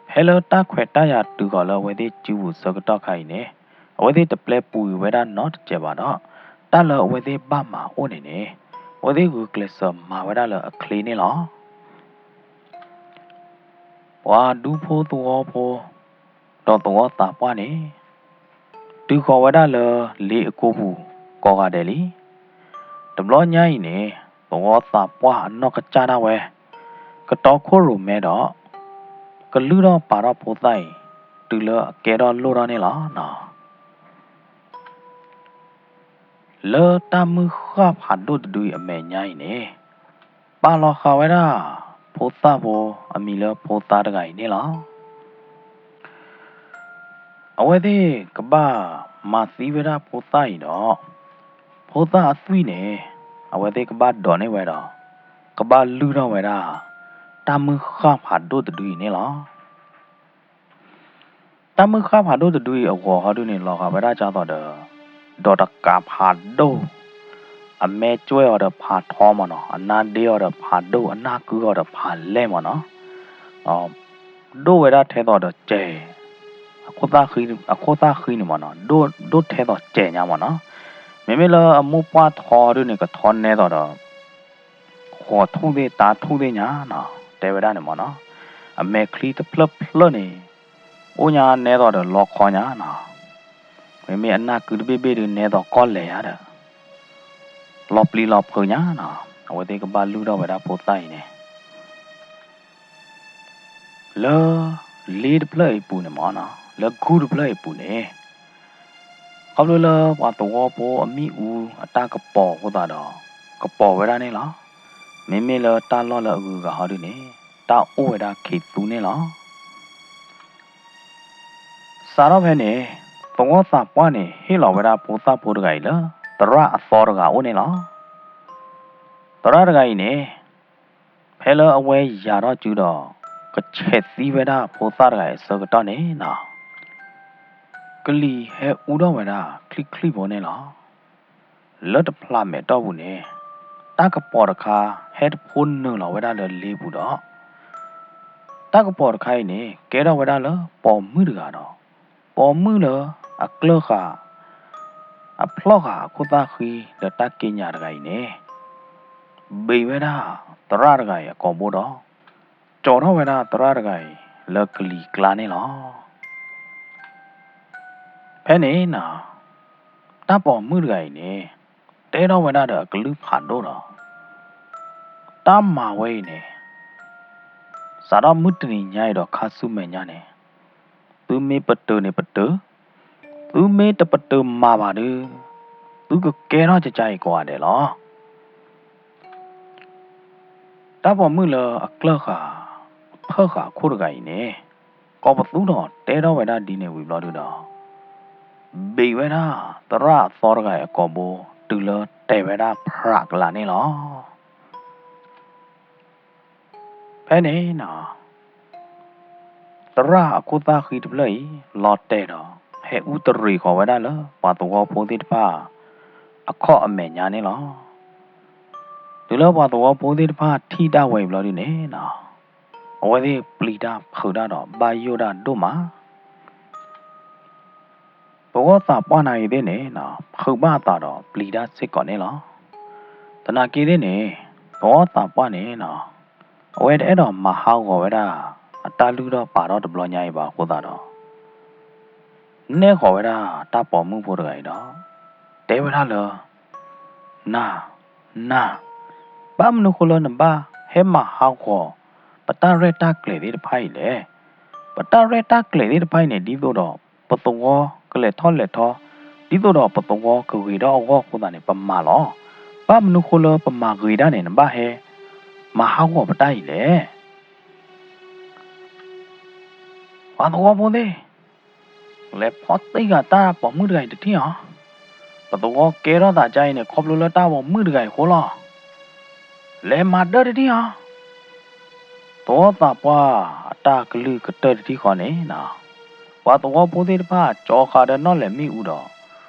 ဖဲလၢတၢ်ခွဲးတၢ်ယာ်တုၤဃီၤလၢအဝဲသ့ၣ်စုပူၤဆၢကတီၢ်ခါအံၤန့ၣ်, အဝဲသ့ၣ်တပျဲပူၤကွံာ်ဝဲဒၣ်နီတစဲးဘၣ်ဒီး, တၢ်လၢအဝဲသ့ၣ်ဘၣ်မၤအိၣ်န့ၣ်န့ၣ်, အဝဲသ့ၣ်ဂုာ်ကျဲးစၢးမၤဝဲဒၣ်လၢအချ့န့ၣ်လီၤ. ပှၤဒူဖိသဝီဖိ ဒီးသဝီသးပှၢ်န့ၣ် တုၤဃီၤဝဲဒၣ်လၢလ့အကိပူၤကိးဂၤဒဲးလံ. တဘျီညါအံၤန့ၣ် သဝီသးပှၢ်အနီၢ်ကစၢ်ဒၣ်ဝဲ ကတီခိၣ်ရိၣ်မဲဒီး ကလုၢ်ထီၣ်ပာ်ထီၣ်ဖိသၣ်အံၤ တုၤလၢအကဲထီၣ်လိၣ်ထီၣ်န့ၣ်လီၤ. လၢတၢ်မုၢ်ဃၢ်ဖးဒိၣ်တဒုအံၤအမဲာ်ညါအံၤန့ၣ်, ပာ်လီၤဃာ်ဝဲဒၣ် ဖိသၣ်ဖိအမံၤလၢဖိသၣ်တဂၤအံၤန့ၣ်လီၤ. အဝဲသ့ၣ်ကဘၣ်မၤသံဝဲဒၣ်ဖိသၣ်အံၤဒီး, ဖိသၣ်အသွံၣ်န့ၣ် အဝဲသ့ၣ်ကဘၣ်ဒိးန့ၢ်ဝဲဒီး ကဘၣ်လုၢ်ထီၣ်ဝဲဒၣ် တၢ်မုၢ်ဃၢ်ဖးဒိၣ်တဒုအံၤန့ၣ်လီၤ. တၢ်မုၢ်ဃၢ်ဖးဒိၣ်တဒုအံၤအဂီၤဟီဒုန့ၣ် လီၤဂာ်ဝဲဒၣ်ဒ်သိးဒီး ဒီးတကးဖးဒိၣ်, အမဲာ်ကွဲအီၤဒီးဖးထီမ့ၢ်နီၤ, အနါဒ့အီၤဒီးဖးဒိၣ်, အနၢ်ကုအီၤဒီးဖးလဲၢ်မ့ၢ်နီၤ, ဒိၣ်ဝဲဒၣ်ထဲသိးဒီးစဲး, အခိၣ်သၣ်ဃံန့ၣ်မ့ၢ်နီၤ, ဒိၣ်ထဲသိးစဲးညါမ့ၢ်နီၤ. မ့မ့ၢ်လၢအမိၢ်ပှၢ်ထီဒုန့ၣ် ကထီနဲသိးဒီး ဃိးထူၣ်သ့ၣ်တၢ်ထူၣ်သ့ၣ်ညါနီၤ, တဲဝဲဒၣ်န့ၣ်မ့ၢ်နီၤ. အမဲာ်ချံတဖျၢၣ်ဖျၢၣ်န့ၣ် အိၣ်ညါနဲသိးဒီးလီခီညါနီၤ. မ့မ့ၢ်အနၢ်ကုတဘ့ၣ်ဘ့ၣ်ဒုးနဲသိးကီၢ်လဲၤယါဒီး လီၤပျံၤလီၤဖုးညါနီၤ. အဝဲသ့ၣ်ကဘၣ်လုၢ်ထီၣ်ဝဲဒၣ်ဖိသၣ်အံၤန့ၣ် လၢ လ့တဖျၢၣ်အံၤအပူၤန့ၣ်မ့ၢ်နီၤ, လၢခူတဖျၢၣ်အံၤအပူၤန့ၣ် ခီဖျိလၢပှၤသဝီဖိအမံၣ်အူအတၢ်ကပီၤအဃိသတးဒီး ကပီၤဝဲဒၣ်န့ၣ်လီၤ. မ့မ့ၢ်လၢတၢ်လီၢ်လၢအဂုၤအဂၤဟီဒုန့ၣ် တၢ်အိၣ်ဝဲဒၣ်ခံးသူန့ၣ်လီၤ. စးထီၣ်ဖဲန့ၣ် သဝီသးပှၢ်န့ၣ် ဟ့ၣ်လီၤဝဲဒၣ်ဖိသၣ်ဖိတဂၤအံၤလၢ သရၣ်အသီတဂၤအိၣ်န့ၣ်လီၤ. သရၣ်တဂၤအံၤန့ၣ် ဖဲလၢအဝဲယၤထီၣ်စုဒီး ကဆဲးသံဝဲဒၣ်ဖိသၣ်တဂၤအံၤအဆၢကတီၢ်န့ၣ်နီၤ, ကလံၤဟဲအူထီၣ်ဝဲဒၣ်ချံၣ်ချံၣ်ဖိန့ၣ်လီၤ. လၢတဖျးမဲာ်တီၢ်ပူၤန့ၣ် တၢ်ကပီၤတခါ ဟဲတဖိနုာ်လီၤဝဲဒၣ်လၢလ့ပူၤဒီး တၢ်ကပီၤတခါအံၤန့ၣ် ကဲထီၣ်ဝဲဒၣ်လၢပိာ်မုၣ်တဂၤဒီး ပိာ်မုၣ်လၢအကျၢၢ်ဃာ် အဖျီၣ်ဃာ်အခိၣ်သၣ်ဃံဒီးတၢ်က့ညါတဂၤအံၤန့ၣ် ဘ့းဝဲဒၣ်သရၣ်တဂၤအံၤအကိာ်ဘိဒီး ကၠီၤထီၣ်ဝဲဒၣ်သရၣ်တဂၤအံၤလၢကလံၤကျါန့ၣ်လီၤ. ဖဲန့ၣ်နီၤ တၢ်ပိာ်မုၣ်တဂၤအံၤန့ၣ် တဲထီၣ်ဝဲဒၣ်ဒီးအကလုၢ်ဖးဒိၣ်ဒီး တၢ်မၤဝဲအံၤန့ၣ် စးထီၣ်မုၢ်တနံၤညါအံၤဒီးခါဆူမဲာ်ညါန့ၣ် သုမ့ၢ်ပတုာ်န့ၣ်ပတုာ်, သုမ့ၢ်တပတုာ်မၤဘၣ်ဒီး သုကကဲထီၣ်ကကါအံၤကိးဂၤဒဲးလီၤ. တၢ်ပိာ်မုၣ်လၢအကျၢၢ်ဃာ် ဖၢၣ်ဃာ်အခိၣ်တဂၤအံၤန့ၣ် ကိးပသူဒီးတဲထီၣ်ဝဲဒၣ်ဒ်န့ၣ်ဝံၤဘျီဒုဒီး ဘ့းဝဲဒၣ်သရၣ်အသီတဂၤအံၤအကိာ်ဘိ တုၤလၢတဲာ်ဝဲဒၣ်ဖြးကလးန့ၣ်လီၤ. ဖဲန့ၣ်နီၤ သရၣ်အခိၣ်သၣ်ဃံတဖျၢၣ်အံၤ လီၤတဲာ်ဒီး ဟဲအူတရံးဃီၤဝဲဒၣ်လၢပှၤသဝီဖိသ့ၣ်တဖၣ် အခီၣ်အမဲာ်ညါန့ၣ်လီၤ. တုၤလၢပှၤသဝီဖိသ့ၣ်တဖၣ်ထံၣ်ဒၣ်ဝဲအံၤဘျီဒုန့ၣ်နီၤ အဝဲသ့ၣ်ပျံၤတၢ်ဖုးတၢ်ဒီးဘၣ်ယိၣ်ဒၣ်ဒိၣ်မး သဝီသးပှၢ်နၤဂ့ၤသ့ၣ်န့ၣ်နီၤ ဖုးဘၣ်အသးဒီးပျံၤတၢ်စ့ၢ်ကီးန့ၣ်လီၤ. သနာ်က့သ့ၣ်န့ၣ် သဝီသးပှၢ်န့ၣ်နီၤ အဝဲတအဲၣ်ဒိးမၤဟးဂီၤဝဲဒၣ် အတၢ်လုၢ်ထီၣ်ပာ်ထီၣ်တဘျီညါအံၤဘၣ်အဃိသတးဒီး နဲၣ်ဃီၤဝဲဒၣ်တၢ်ပိာ်မုၣ်ဖိတဂၤအံၤဒီး တဲဝဲဒၣ်လၢ နၤ, နၤ, ဘၣ်မနုၤဃိလၢနဘၣ်ဟဲမၤဟးဂီၤ ပတၢ်ရဲၣ်တၢ်ကျဲၤသ့ၣ်တဖၣ်အံၤလဲၣ်. ပတၢ်ရဲၣ်တၢ်ကျဲၤသ့ၣ်တဖၣ်အံၤန့ၣ် ဒ်သိးဒီးပသဝီကလဲၤထီၣ်လဲၤထီ, ဒ်သိးဒီးပသဝီကဂ့ၤထီၣ်အဂီၢ်အဃိသတးန့ၣ် ပမၤလီၤ. ဘၣ်မနုၤဃိလၢပမၤဂ့ၤဒၣ်န့ၣ် နဘၣ်ဟဲမၤဟးဂီၤပတၢ်အံၤလဲၣ်. ပှၤသဝီဖိသ့ၣ်, လဲၤဖီၣ်တ့ၢ်ဃာ်တၢ်ပိာ်မုၣ်တဂၤအံၤတထံၣ်ဧါ. ပသဝီကဲထီၣ်သးဒ်အံၤန့ၣ် ခီဖျိလၢတၢ်ပိာ်မုၣ်တဂၤအံၤအဃိလီၤ. လဲၤမၤဒၢတထံၣ်ဧါ. သဝီသးပှၢ်အတၢ်ကလုၢ်ကတၢၢ်တထံၣ်ဃီန့ၣ်, ပှၤသဝီဖိသ့ၣ်တဖၣ် ကၠီၤဃာ်ဒီးနီၣ်လဲၤမ့ၣ်အူဒီး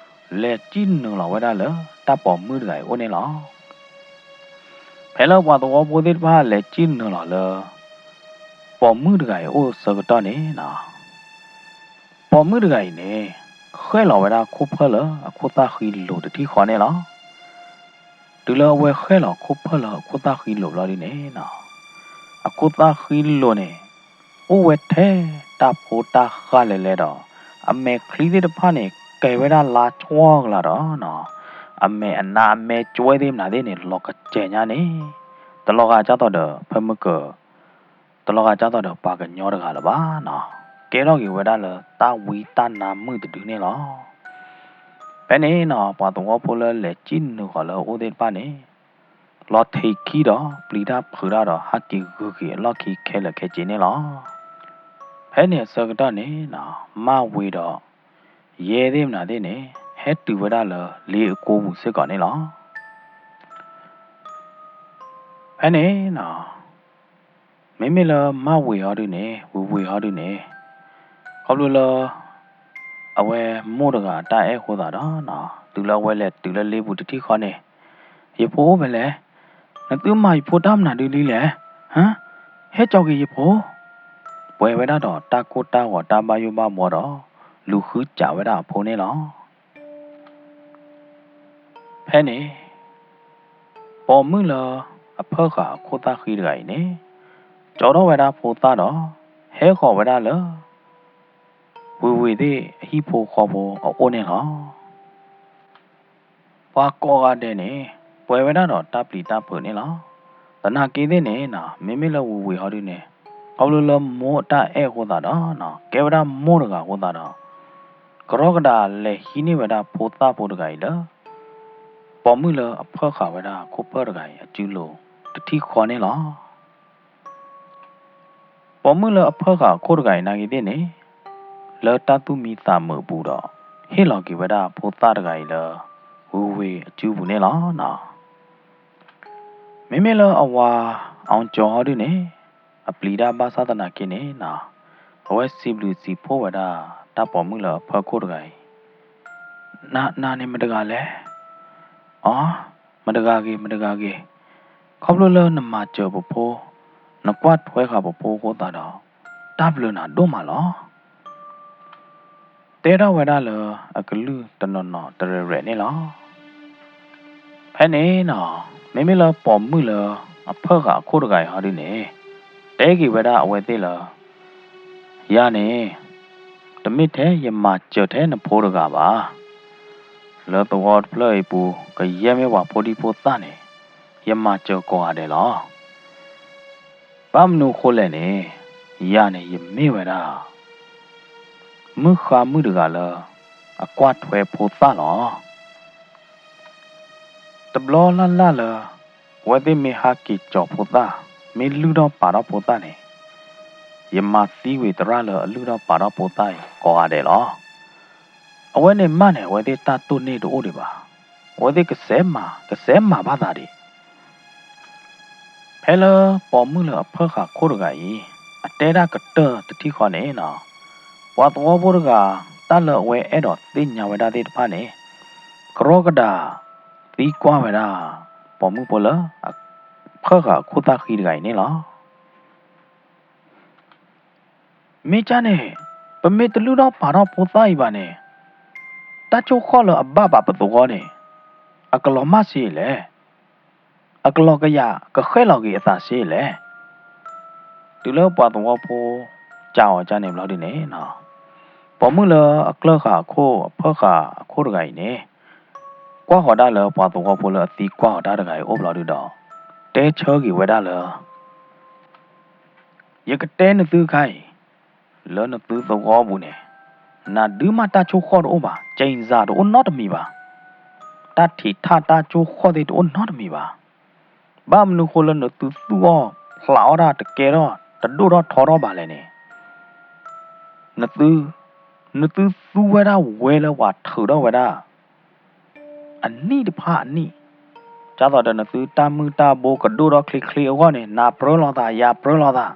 လဲၤစံၣ်နုာ်လီၤဝဲဒၣ်လၢတၢ်ပိာ်မုၣ်တဂၤအံၤအိၣ်န့ၣ်လီၤ. ဖဲလၢပှၤသဝီဖိသ့ၣ်တဖၣ်လဲၤစံၣ်နုာ်လီၤလၢ ပိာ်မုၣ်တဂၤအံၤအိၣ်အဆၢကတီၢ်န့ၣ်, ပိာ်မုၣ်တဂၤအံၤန့ၣ် ဃဲၣ်လီၤဝဲဒၣ်ခိၣ်ဖၢၣ်လၢအခိၣ်သၣ်ဃံလိာ်တထံၣ်ဃီန့ၣ်လီၤ. တုၤလၢအဝဲဃဲၣ်လီၤခိၣ်ဖၢၣ်လၢအခိၣ်သၣ်ဃံလိာ်ဘျီဒ်န့ၣ်, အခိၣ်သၣ်ဃံလိာ်န့ၣ် အိၣ်ဝဲထဲတၢ်ဖိတၢ်ဃၢ်လဲၤလဲၤဒီး အမဲာ်ချံသ့ၣ်တဖၣ်န့ၣ် ကဲၤဝဲဒၣ်လါဆှီကလာ်ဒီး အမဲာ်အနါအမဲာ်ကၠွဲသ့ၣ်မနုၤသ့ၣ်န့ၣ် လီၤကစဲၤညါန့ၣ်, တလီၤဂာ်ကၢ်သိးဒီးဖဲမုၢ်ကၢၤ, တလီၤဂာ်ကၢ်သိးဒီးပှၤကညီတဂၤလၢၤဘၣ်နီၤ. ကဲထီၣ်က့ၤဝဲဒၣ်လၢတၢ်ဝံတၢ်နါမုာ်တဒုန့ၣ်လီၤ. ဖဲန့ၣ်နီၤ ပှၤသဝီဖိလၢလဲၤစံၣ်နုာ်ဃီၤလၢအအိၣ်သ့ၣ်တဖၣ်န့ၣ် လီၤထံးခံဒီးပျံၤတၢ်ဖုးတၢ်ဒီး ဟးက့ၤဂုာ်က့ၤအလီၢ်ခံခဲလၢာ်ခဲဆ့န့ၣ်လီၤ. ဖဲန့ၣ်အဆၢကတီၢ်န့ၣ်နီၤ မၢ်ဝ့ၤဒီး ယဲသ့ၣ်မနုၤသ့ၣ်န့ၣ် ဟဲတုၤဝဲဒၣ်လၢလ့အကိပူၤစ့ၢ်ကီးန့ၣ်လီၤ. ဖဲန့ၣ်နီၤ မ့မ့ၢ်လၢမၢ်ဝ့ၤဟီဒုန့ၣ် ဝ့ၤဝ့ၤဟီဒုန့ၣ် ခီဖျိလၢ အဝဲမိၢ်တဂၤအတၢ်အဲၣ်အဃိသတးဒီး တုၤလၢအဝဲလဲၤတုၤလၢလ့ပူၤတထံၣ်ဃီန့ၣ်, ယဖိအိၣ်ဖဲလဲၣ်, နသုမၤယဖိတၢ်မနုၤဒ်လံလဲၣ်, ဟါ, ဟဲကၠီၤက့ၤယဖိ, ပှဲၤဝဲဒၣ်ဒီးတၢ်ကိၢ်တၢ်ဂီၤတၢ်ဘၣ်ယိၣ်ဘၣ်ဘှီဒီး လူၤဃုစးဝဲဒၣ်အဖိန့ၣ်လီၤ. ဖဲန့ၣ် ပိာ်မုၣ်လၢအဖၢၣ်ဃာ်အခိၣ်သၣ်ဃံတဂၤအံၤန့ၣ် ကၠီထီၣ်ဝဲဒၣ်ဖိသၣ်ဒီး ဟဲဃီၤဝဲဒၣ်လၢ ဝ့ၤဝ့ၤသ့ၣ်အဟံၣ်ဖိဃီဖိအအိၣ်န့ၣ်လီၤ. ပှၤကိးဂၤဒဲးန့ၣ် ပှဲၤဝဲဒၣ်ဒီးတၢ်ပျံၤတၢ်ဖုးန့ၣ်လီၤ. သနာ်က့သ့ၣ်န့ၣ်နီၤ မ့မ့ၢ်လၢဝ့ၤဝ့ၤဟီဒုန့ၣ် ခီဖျိလၢမိၢ်အတၢ်အဲၣ်အဃိသတးဒီး ကဲဝဲဒၣ်မိၢ်တဂၤအဃိသတးဒီး ကရီကဒးလဲၤဟံးန့ၢ်ဝဲဒၣ်ဖိသၣ်ဖိတဂၤအံၤလၢ ပိာ်မုၣ်လၢအဖၢၣ်ဃာ်ဝဲဒၣ်ခိၣ်ဖၢၣ်တဂၤအံၤအစုလိၤတထံၣ်ဃီန့ၣ်လီၤ. ပိာ်မုၣ်လၢအဖၢၣ်ဃာ်အခိၣ်တဂၤအံၤနာ်က့သ့ၣ်န့ၣ် လၢတၢ်သူၣ်မံသးမုာ်အပူၤဒီး ဟ့ၣ်လီၤက့ၤဝဲဒၣ်ဖိသၣ်တဂၤအံၤလၢ ဝ့ၤဝ့ၤအစုပူၤန့ၣ်လီၤ. မ့မ့ၢ်လၢအဝၤ အီကၠီၤ ဟီဒုန့ၣ် အပျံၤတၢ်ဘၣ်ဆၣ်သနာ်က့န့ၣ်နီၤ အဝဲစံးဘျုးစံးဖှိၣ်ဝဲဒၣ် တၢ်ပိာ်မုၣ်လၢအဖၢၣ်ခိၣ်တဂၤအံၤ, နၤန့ၣ်မတဂၤလဲၣ်. အီ, မတဂၤဂ့ၤ မတဂၤဂ့ၤ, ခီဖျိလၢနမၤစၢၤပဖိ, နကွၢ်ထွဲဃာ်ပဖိအဃိသတးဒီး တၢ်ဘျုးနၤဒိၣ်မးလီၤ. တဲထီၣ်ဝဲဒၣ်လၢအကလုၢ်တနီၤနီၤတရဲၣ်ရဲၣ်န့ၣ်လီၤ. ဖဲန့ၣ်နီၤ မ့မ့ၢ်လၢပိာ်မုၣ်လၢအဖၢၣ်ဃာ်အခိၣ်တဂၤအံၤဟီဒုန့ၣ် တဲက့ၤဝဲဒၣ်အဝဲသ့ၣ်လၢ ယၤန့ၣ် တမ့ၢ်ထဲယမၤစၢၤထဲနဖိတဂၤဘၣ်. လၢသဝီတဖျၢၣ်အံၤပူၤ ကယဲၢ်မ့ၢ်ပှၤဖိဒံဖိသၣ်န့ၣ် ယမၤစၢၤကိးဂၤဒဲးလီၤ. ဘၣ်မနုၤအဃိလဲၣ်န့ၣ် ယၤန့ၣ်ယမ့ၢ်ဝဲဒၣ် မုၣ်ဃါမုၣ်တဂၤလၢ အကွၢ်ထွဲဖိသၣ်လီၤ. တဘျီလၢ်လၢ်လၢ အဝဲသ့ၣ်မ့ၢ်ဟးက့ၤကၠီၤဖိသၣ်, မ့ၢ်လုၢ်ထီၣ်ပာ်ထီၣ်ဖိသၣ်န့ၣ်, ယမၤသံဝံၤသရၣ်လၢအလုၢ်ထီၣ်ပာ်ထီၣ်ဖိသၣ်အံၤကိးဂၤဒဲးလီၤ. အဝဲန့ၣ်မးန့ၣ် အဝဲသ့ၣ်တၢ်တိၢ်န့ၢ်တအိၣ်ဒံးဘၣ်. အဝဲသ့ၣ်ကစဲးမၤ, ကစဲးမၤဘၣ်သးဒံး. ဖဲလၢပိာ်မုၣ်လၢအဖၢၣ်ဃာ်ခိၣ်တဂၤအံၤ အတဲဒၣ်ကတၢၢ်တထံၣ်ဃီန့ၣ်နီၤ, ပှၤသဝီဖိတဂၤ တၢ်လၢအဝဲအဲၣ်ဒိးသ့ၣ်ညါဝဲဒၣ်သ့ၣ်တဖၣ်န့ၣ် ကရီကဒးသံကွၢ်ဝဲဒၣ် ပိာ်မုၣ်ဖိလၢအဖၢၣ်ဃာ်အခိၣ်သၣ်ဃံတဂၤအံၤန့ၣ်လီၤ. မ့ၢ်ကၢ်န့ၣ် ပမ့ၢ်တလုၢ်ထီၣ်ပာ်ထီၣ်ဖိသၣ်အံၤဘၣ်န့ၣ် တၢ်ကၠိဃီၣ်လၢအဘၣ်ဘၣ်ပသဝီန့ၣ် အကလီၤမၢ်စ့လဲၣ်. အကလီၤကယးကဃဲၣ်လီၤက့ၤအသးစ့လဲၣ်. တုၤလၢပှၤသဝီဖိ စံးအီၤကၢ်န့ၣ်ဘျီဒုန့ၣ်နီၤ, ပိ ပိာ်မုၣ်လၢအကျၢၢ်ဃာ်အခိၣ်အဖၢၣ်ဃာ်အခိၣ်တဂၤအံၤန့ၣ်, ကွၢ်ဃီၤဒၣ်လၢပှၤသဝီဖိလၢအသံကွၢ်ဃီၤတၢ်တဂၤအံၤအိၣ်ဘျီဒုဒီး, တဲဆၢက့ၤဝဲဒၣ်လၢ ယကတဲနသုခါအံၤ, လၢနသုသဝီပူၤန့ၣ်, နဒုးမးတၢ်ဆိၣ်ဃီၣ်တအိၣ်ဘၣ်, ကၠံၣ်စၢ်တအိၣ်နီတမံၤဘၣ်, တၢ်ထံးထၣ်တၢ်ဆိၣ်ဃီၣ်သ့ၣ်တအိၣ်နီတမံၤဘၣ်. ဘၣ်မနုၤဃိလၢနသုသူၣ်အီၣ်ဖျးအီၣ်တၢ်တကဲထီၣ်တဒိၣ်ထီၣ်ထီထီၣ်ဘၣ်လဲၣ်န့ၣ်, နသု, နသုသူဝဲဒၣ်ဝဲလၢပှၤထုးထီၣ်ဝဲဒၣ် အနံၣ်တဖၣ်အနံၣ်, ဒ်သိးဒီးနသုတၢ်မုၢ်တၢ်ဘိကဒိၣ်ထီၣ်ချ့ချ့အဂီၢ်န့ၣ် နၤပြၢလိာ်သး ယၤပြၢလိာ်သး,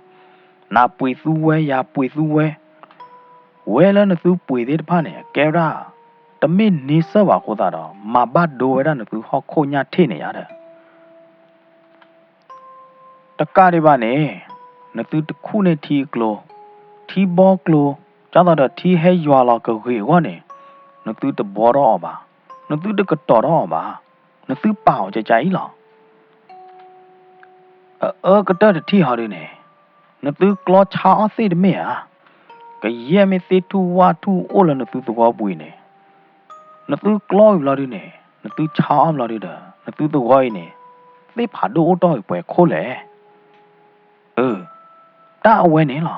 နၤပှ့ၤသူဝဲ ယၤပှ့ၤသူဝဲ, ဝဲလၢနသုပှ့ၤသ့ၣ်တဖၣ်န့ၣ် အကဲဝဲဒၣ် တမ့ၢ်န့ဆၢၣ်ဘၣ်အဃိသတးဒီး မၤဘၣ်ဒိဝဲဒၣ်နသုဟီၣ်ခိၣ်ညၣ်ထ့ၣ်န့ၣ်ယါဒီး တကးဒံးဘၣ်န့ၣ်, နသုတခူၣ်န့ၢ်ထံအကျိၤ, ထံဘီကျိၤ, ဒ်သိးဒီးထံဟဲယွၤလီၤကဂ့ၤအဂီၢ်န့ၣ်, နသုတဘှီထီၣ်အီၤဘၣ်, နသုတကတီၤထီၣ်အီၤဘၣ်, နသုပာ်အီၤကကါအံၤလီၤ. အအၢကတၢၢ်တထံၣ်ဟီဒုန့ၣ်, နသုကျီဆါအီၣ်သ့ၣ်တမ့ၢ်ဧါ, ကယဲၢ်မ့ၢ်သ့ၣ်ထူၣ်ဝၣ်ထူၣ်အိၣ်လၢနသုသဝီပူၤအံၤန့ၣ်, နသုကျီဝံၤဘျီဒုန့ၣ် နသုဆါအီၣ်ဘျီဒုဒီး နသုသဝီအံၤန့ၣ် သ့ၣ်ဖးဒိၣ်အိၣ်တ့ၢ်ဂ့ၤပှဲၤခိၣ်လဲၣ်. အၢ, တၢ်အဝဲန့ၣ်လီၤ.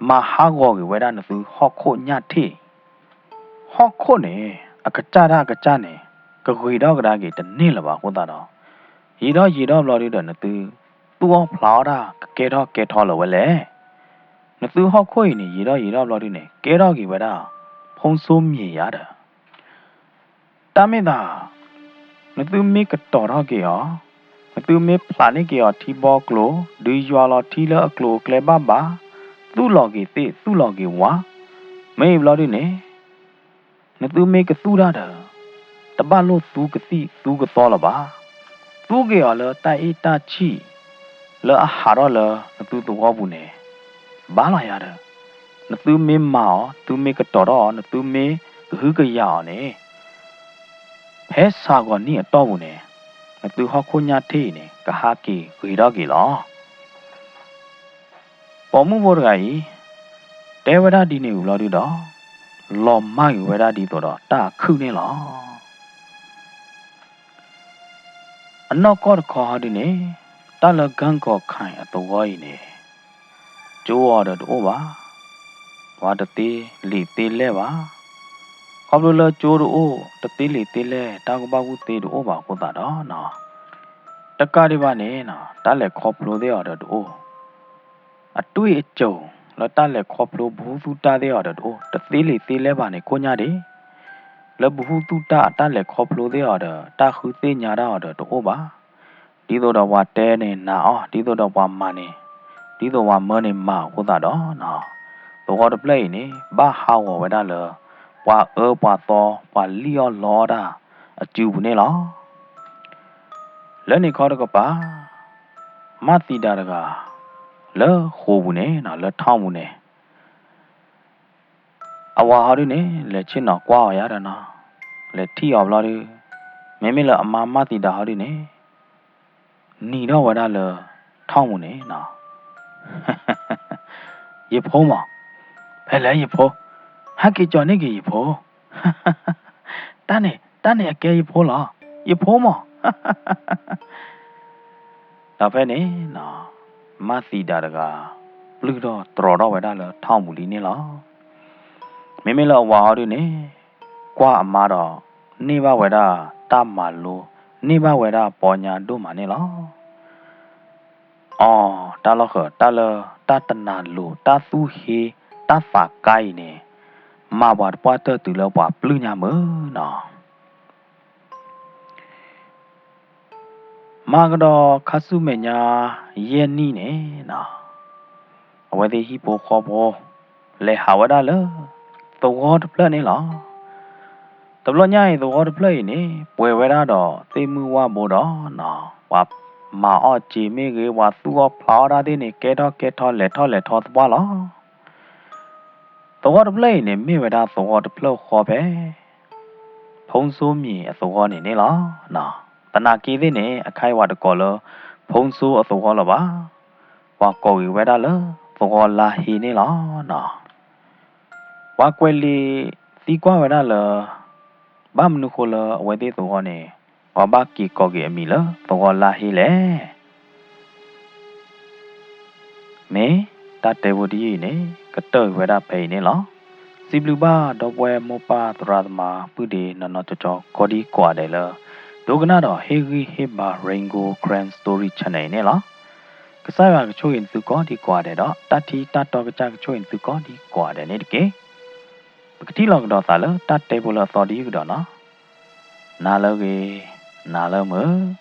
မၤဟးဂီၤဂ့ၤဝဲဒၣ်နသုဟီၣ်ခိၣ်ညၣ်ထ့ၣ်, ဟီၣ်ခိၣ်န့ၣ် အကစၢ်တၢ်အကစၢ်န့ၣ် ကဂ့ၤထီၣ်ကဒါက့ၤတန့ၢ်လၢၤဘၣ်အဃိသတးဒီး, ယံာ်ထီၣ်ယံာ်ထီၣ်ဘျီဒုဒီးနသု သူၣ်အီၣ်ဖျးအီၣ်တၢ်ကကဲထီၣ်ကဲထီၣ်လၢၤဝဲလဲၣ်. နသုဟီၣ်ခိၣ်အံၤန့ၣ် ယံာ်ထီၣ်ယံာ်ထီၣ်ဘျီဒုန့ၣ် ကဲထီၣ်က့ၤဝဲဒၣ် ဖိစိမံၤယါဒီး တၢ်မ့ၢ်သး နသုမ့ၢ်ကတီၤထီၣ်က့ၤအီၤ, နသုမ့ၢ်ဖျးန့ၢ်က့ၤအီၤထံဘီကျိၤ, ဒုးယွၤလီၤထံလၢအကျိၤအကျဲဘၣ်ဘၣ်, သူၣ်လီၤက့ၤသ့ၣ် သူၣ်လီၤက့ၤဝါ, မ့ၢ်ဘျီဒုန့ၣ် နသုမ့ၢ်ကသူၣ်တၢ်ဒီး တဘၣ်လိၣ်သူကသံၣ်သူကသီလၢၤဘၣ်. သူက့ၤအီၤလၢတၢ်အ့ၣ်တၢ်ဆံၣ် လၢအဟးထီၣ်လၢနသုသဝီပူၤန့ၣ် ဘၣ်လီၤယၤဒီး နသုမ့ၢ်မၤအီၤ, နသုမ့ၢ်ကတီၤထီၣ်အီၤ, နသုမ့ၢ်ကဟုကယာ်အီၤန့ၣ် ဖဲစှၤဂီၤနံၣ်အတီၢ်ပူၤန့ၣ် နသုဟီၣ်ခိၣ်ညၣ်ထ့ၣ်အံၤန့ၣ် ကဟးက့ၤဂ့ၤထီၣ်က့ၤလီၤ. ပိာ်မုၣ်ဖိတဂၤအံၤ တဲဝဲဒၣ်ဒ်န့ၣ်ဝံၤဘျီဒုဒီး လီၤမၢ်က့ၤဝဲဒၣ်ဒ်သိးဒီးတၢ်အခုၣ်န့ၣ်လီၤ. အနီၢ်ကီၢ်တခီဟီဒုန့ၣ် တၢ်လၢကၢၢ်ကီၢ်ခါအသဝီအံၤန့ၣ် ကၠိအီၤဒီးတအိၣ်ဘၣ်, ပှၤတသ့လံာ်သ့လဲၢ်ဘၣ်. ခီဖျိလၢကၠိတအိၣ် တသ့လံာ်သ့လဲၢ် တၢ်ကူၣ်ဘၣ်ကူၣ်သ့တအိၣ်ဘၣ်အဃိသတးဒီး တကးဒံးဘၣ်န့ၣ် တၢ်လဲၤခီဖျိသ့ၣ်အီၤဒီးတအိၣ်, အတွေ့အကြုံ လၢတၢ်လဲၤခီဖျိပဟူသူၣ်တၢ်သ့ၣ်အီၤဒီးတအိၣ်, တသ့လံာ်သ့လဲၢ်ဘၣ်န့ၣ်ကိၣ်ညါဒံး, လၢပဟူသူၣ်တၢ်အတၢ်လဲၤခီဖျိသ့ၣ်အီၤဒီး တၢ်ဃုသ့ၣ်ညါတၢ်အီၤဒီးတအိၣ်ဘၣ်. ဒ်သိးဒီးပှၤတဲန့ၣ်နာ်အီၤ, ဒ်သိးဒီးပှၤမၤန့ၣ်, ဒ်သိးပှၤမၢန့ၣ်မၤအဃိသတးဒီး သဝီတဖျၢၣ်အံၤန့ၣ် ဘၣ်ဟးဂီၤဝဲဒၣ်လၢ ပှၤအၢပှၤသီ ပှၤလံၣ်အီၣ်လီအီၣ်တၢ်အစုပူၤန့ၣ်လီၤ. လၢန့ၣ်ခီတကပၤ မၢ်သံးဒၤတဂၤ လၢဃိာ်ပူၤန့ၣ် လၢထီၣ်ပူၤန့ၣ် အဝၤဟီဒုန့ၣ် လဲၤဆ့ၣ်နီၤကွၢ်အီၤယါဒီးနီၤ, လဲၤထံၣ်အီၤဘျီဒု, မ့မ့ၢ်လၢအမါမၢ်သံးဒၤဟီဒုန့ၣ် နံၤထီၣ်ဝဲဒၣ်လၢထီၣ်ပူၤန့ၣ်နီၤ, ယဖိမး, ဖဲလဲၣ်ယဖိ, ဟဲက့ၤကၠီၤန့ၢ်က့ၤယဖိ တၢ်န့ၣ် တၢ်န့ၣ်အကဲယဖိလီၤ, ယဖိမး. ဒီးဖဲန့ၣ်နီၤ, မၢ်သံးဒၤတဂၤ ပျုၢ်ထီၣ်တြီၤထီၣ်ဝဲဒၣ်လၢထီၣ်ပူၤလံန့ၣ်လီၤ. မ့မ့ၢ်လၢအဝၤဟီဒုန့ၣ် ကွၢ်အမါဒီး န့ၢ်ဘၣ်ဝဲဒၣ်တၢ်မၤလိ, န့ၢ်ဘၣ်ဝဲဒၣ်ပီညါဒိၣ်မးန့ၣ်လီၤ. အီ, တၢ်လီၢ်ဃၢၤ တၢ်လၢတၢ်တနၤလိၤ တၢ်သူၣ်ဟ့ တၢ်သးကါအံၤန့ၣ် မၤပှၤတပှၢ်တၢၢ်တုၤလၢပှၤပျုၢ်ညါမုၢ်နီၤ. မၤကဒီးခါဆူမဲာ်ညါယဲၢ်နံၣ်န့ၣ်နီၤ, အဝဲသ့ၣ်ဟံၣ်ဖိဃီဖိ လဲၤဟးဝဲဒၣ်လၢ သဝီတဖျၢၣ်န့ၣ်လီၤ. တဘျီညါအံၤ သဝီတဖျၢၣ်အံၤန့ၣ် ပှဲၤဝဲဒၣ်ဒီးသ့ၣ်မုၢ်ဝၣ်ဘိဒီးနီၤ, ပှၤမၤအီၣ်စ့မ့ၢ်ဂ့ၤ, ပှၤသူၣ်အီၣ်ဖျးအီၣ်တၢ်သ့ၣ်န့ၣ် ကဲထီၣ်ကဲထီ လဲၤထီၣ်လဲၤထီသပှၢ်လီၤ. သဝီတဖျၢၣ်အံၤန့ၣ် မ့ၢ်ဝဲဒၣ်သဝီတဖျၢၣ်ဃီဖဲ ဖိစိမံၤအသဝီန့ၣ်န့ၣ်လီၤ. သနာ်က့သ့ၣ်န့ၣ် အခါအံၤပှၤတကိးလၢ ဖိစိအသဝီလၢၤဘၣ်. ပှၤကိးက့ၤဝဲဒၣ်လၢ သဝီလါဟ့န့ၣ်လီၤ. ပှၤကွဲးလံာ်သံကွၢ်ဝဲဒၣ်လၢ ဘၣ်မနုၤဃိလၢအဝဲသ့ၣ်သဝီန့ၣ် ပှၤဘၣ်က့ၤကိးက့ၤအမံၤလၢသဝီလါဟ့လဲၣ်. မ့ၢ်တၢ်တဲဖိတယုၢ်အံၤန့ၣ် ကတၢၢ်ကွံာ်ဝဲဒၣ်ဖဲအံၤန့ၣ်လီၤ. စံးဘျုးဘၣ်ဒီပုၢ်ဝဲၢ်မိၢ်ပၢ်သရၣ်သမါ ပုၢ်ဒ့နီၢ်နီၢ်ကၠီကၠီ ကိးဒံကိးဂၤဒဲးလၢ ဒိကနၣ်ဒီးဟ့ၣ်ဂံၢ်ဟ့ၣ်ဘါ Rain Gold Karen Story Channel အံၤန့ၣ်လီၤ. ကစၢ်ယွၤကဆိၣ်ဂ့ၤသုကိးဒံကိးဂၤဒဲးဒီး တၢ်ထံတၢ်တီကစၢ်ကဆိၣ်ဂ့ၤသုကိးဒံကိးဂၤဒဲးန့ၣ်တက့ၢ်. ပကထံၣ်လိာ်ကဒီးသးလၢတၢ်တဲဖိလၢအသီတယုၢ်ကဒီးနီၤ. နၤလၢအဂ့ၤ, နၤလၢမုာ်.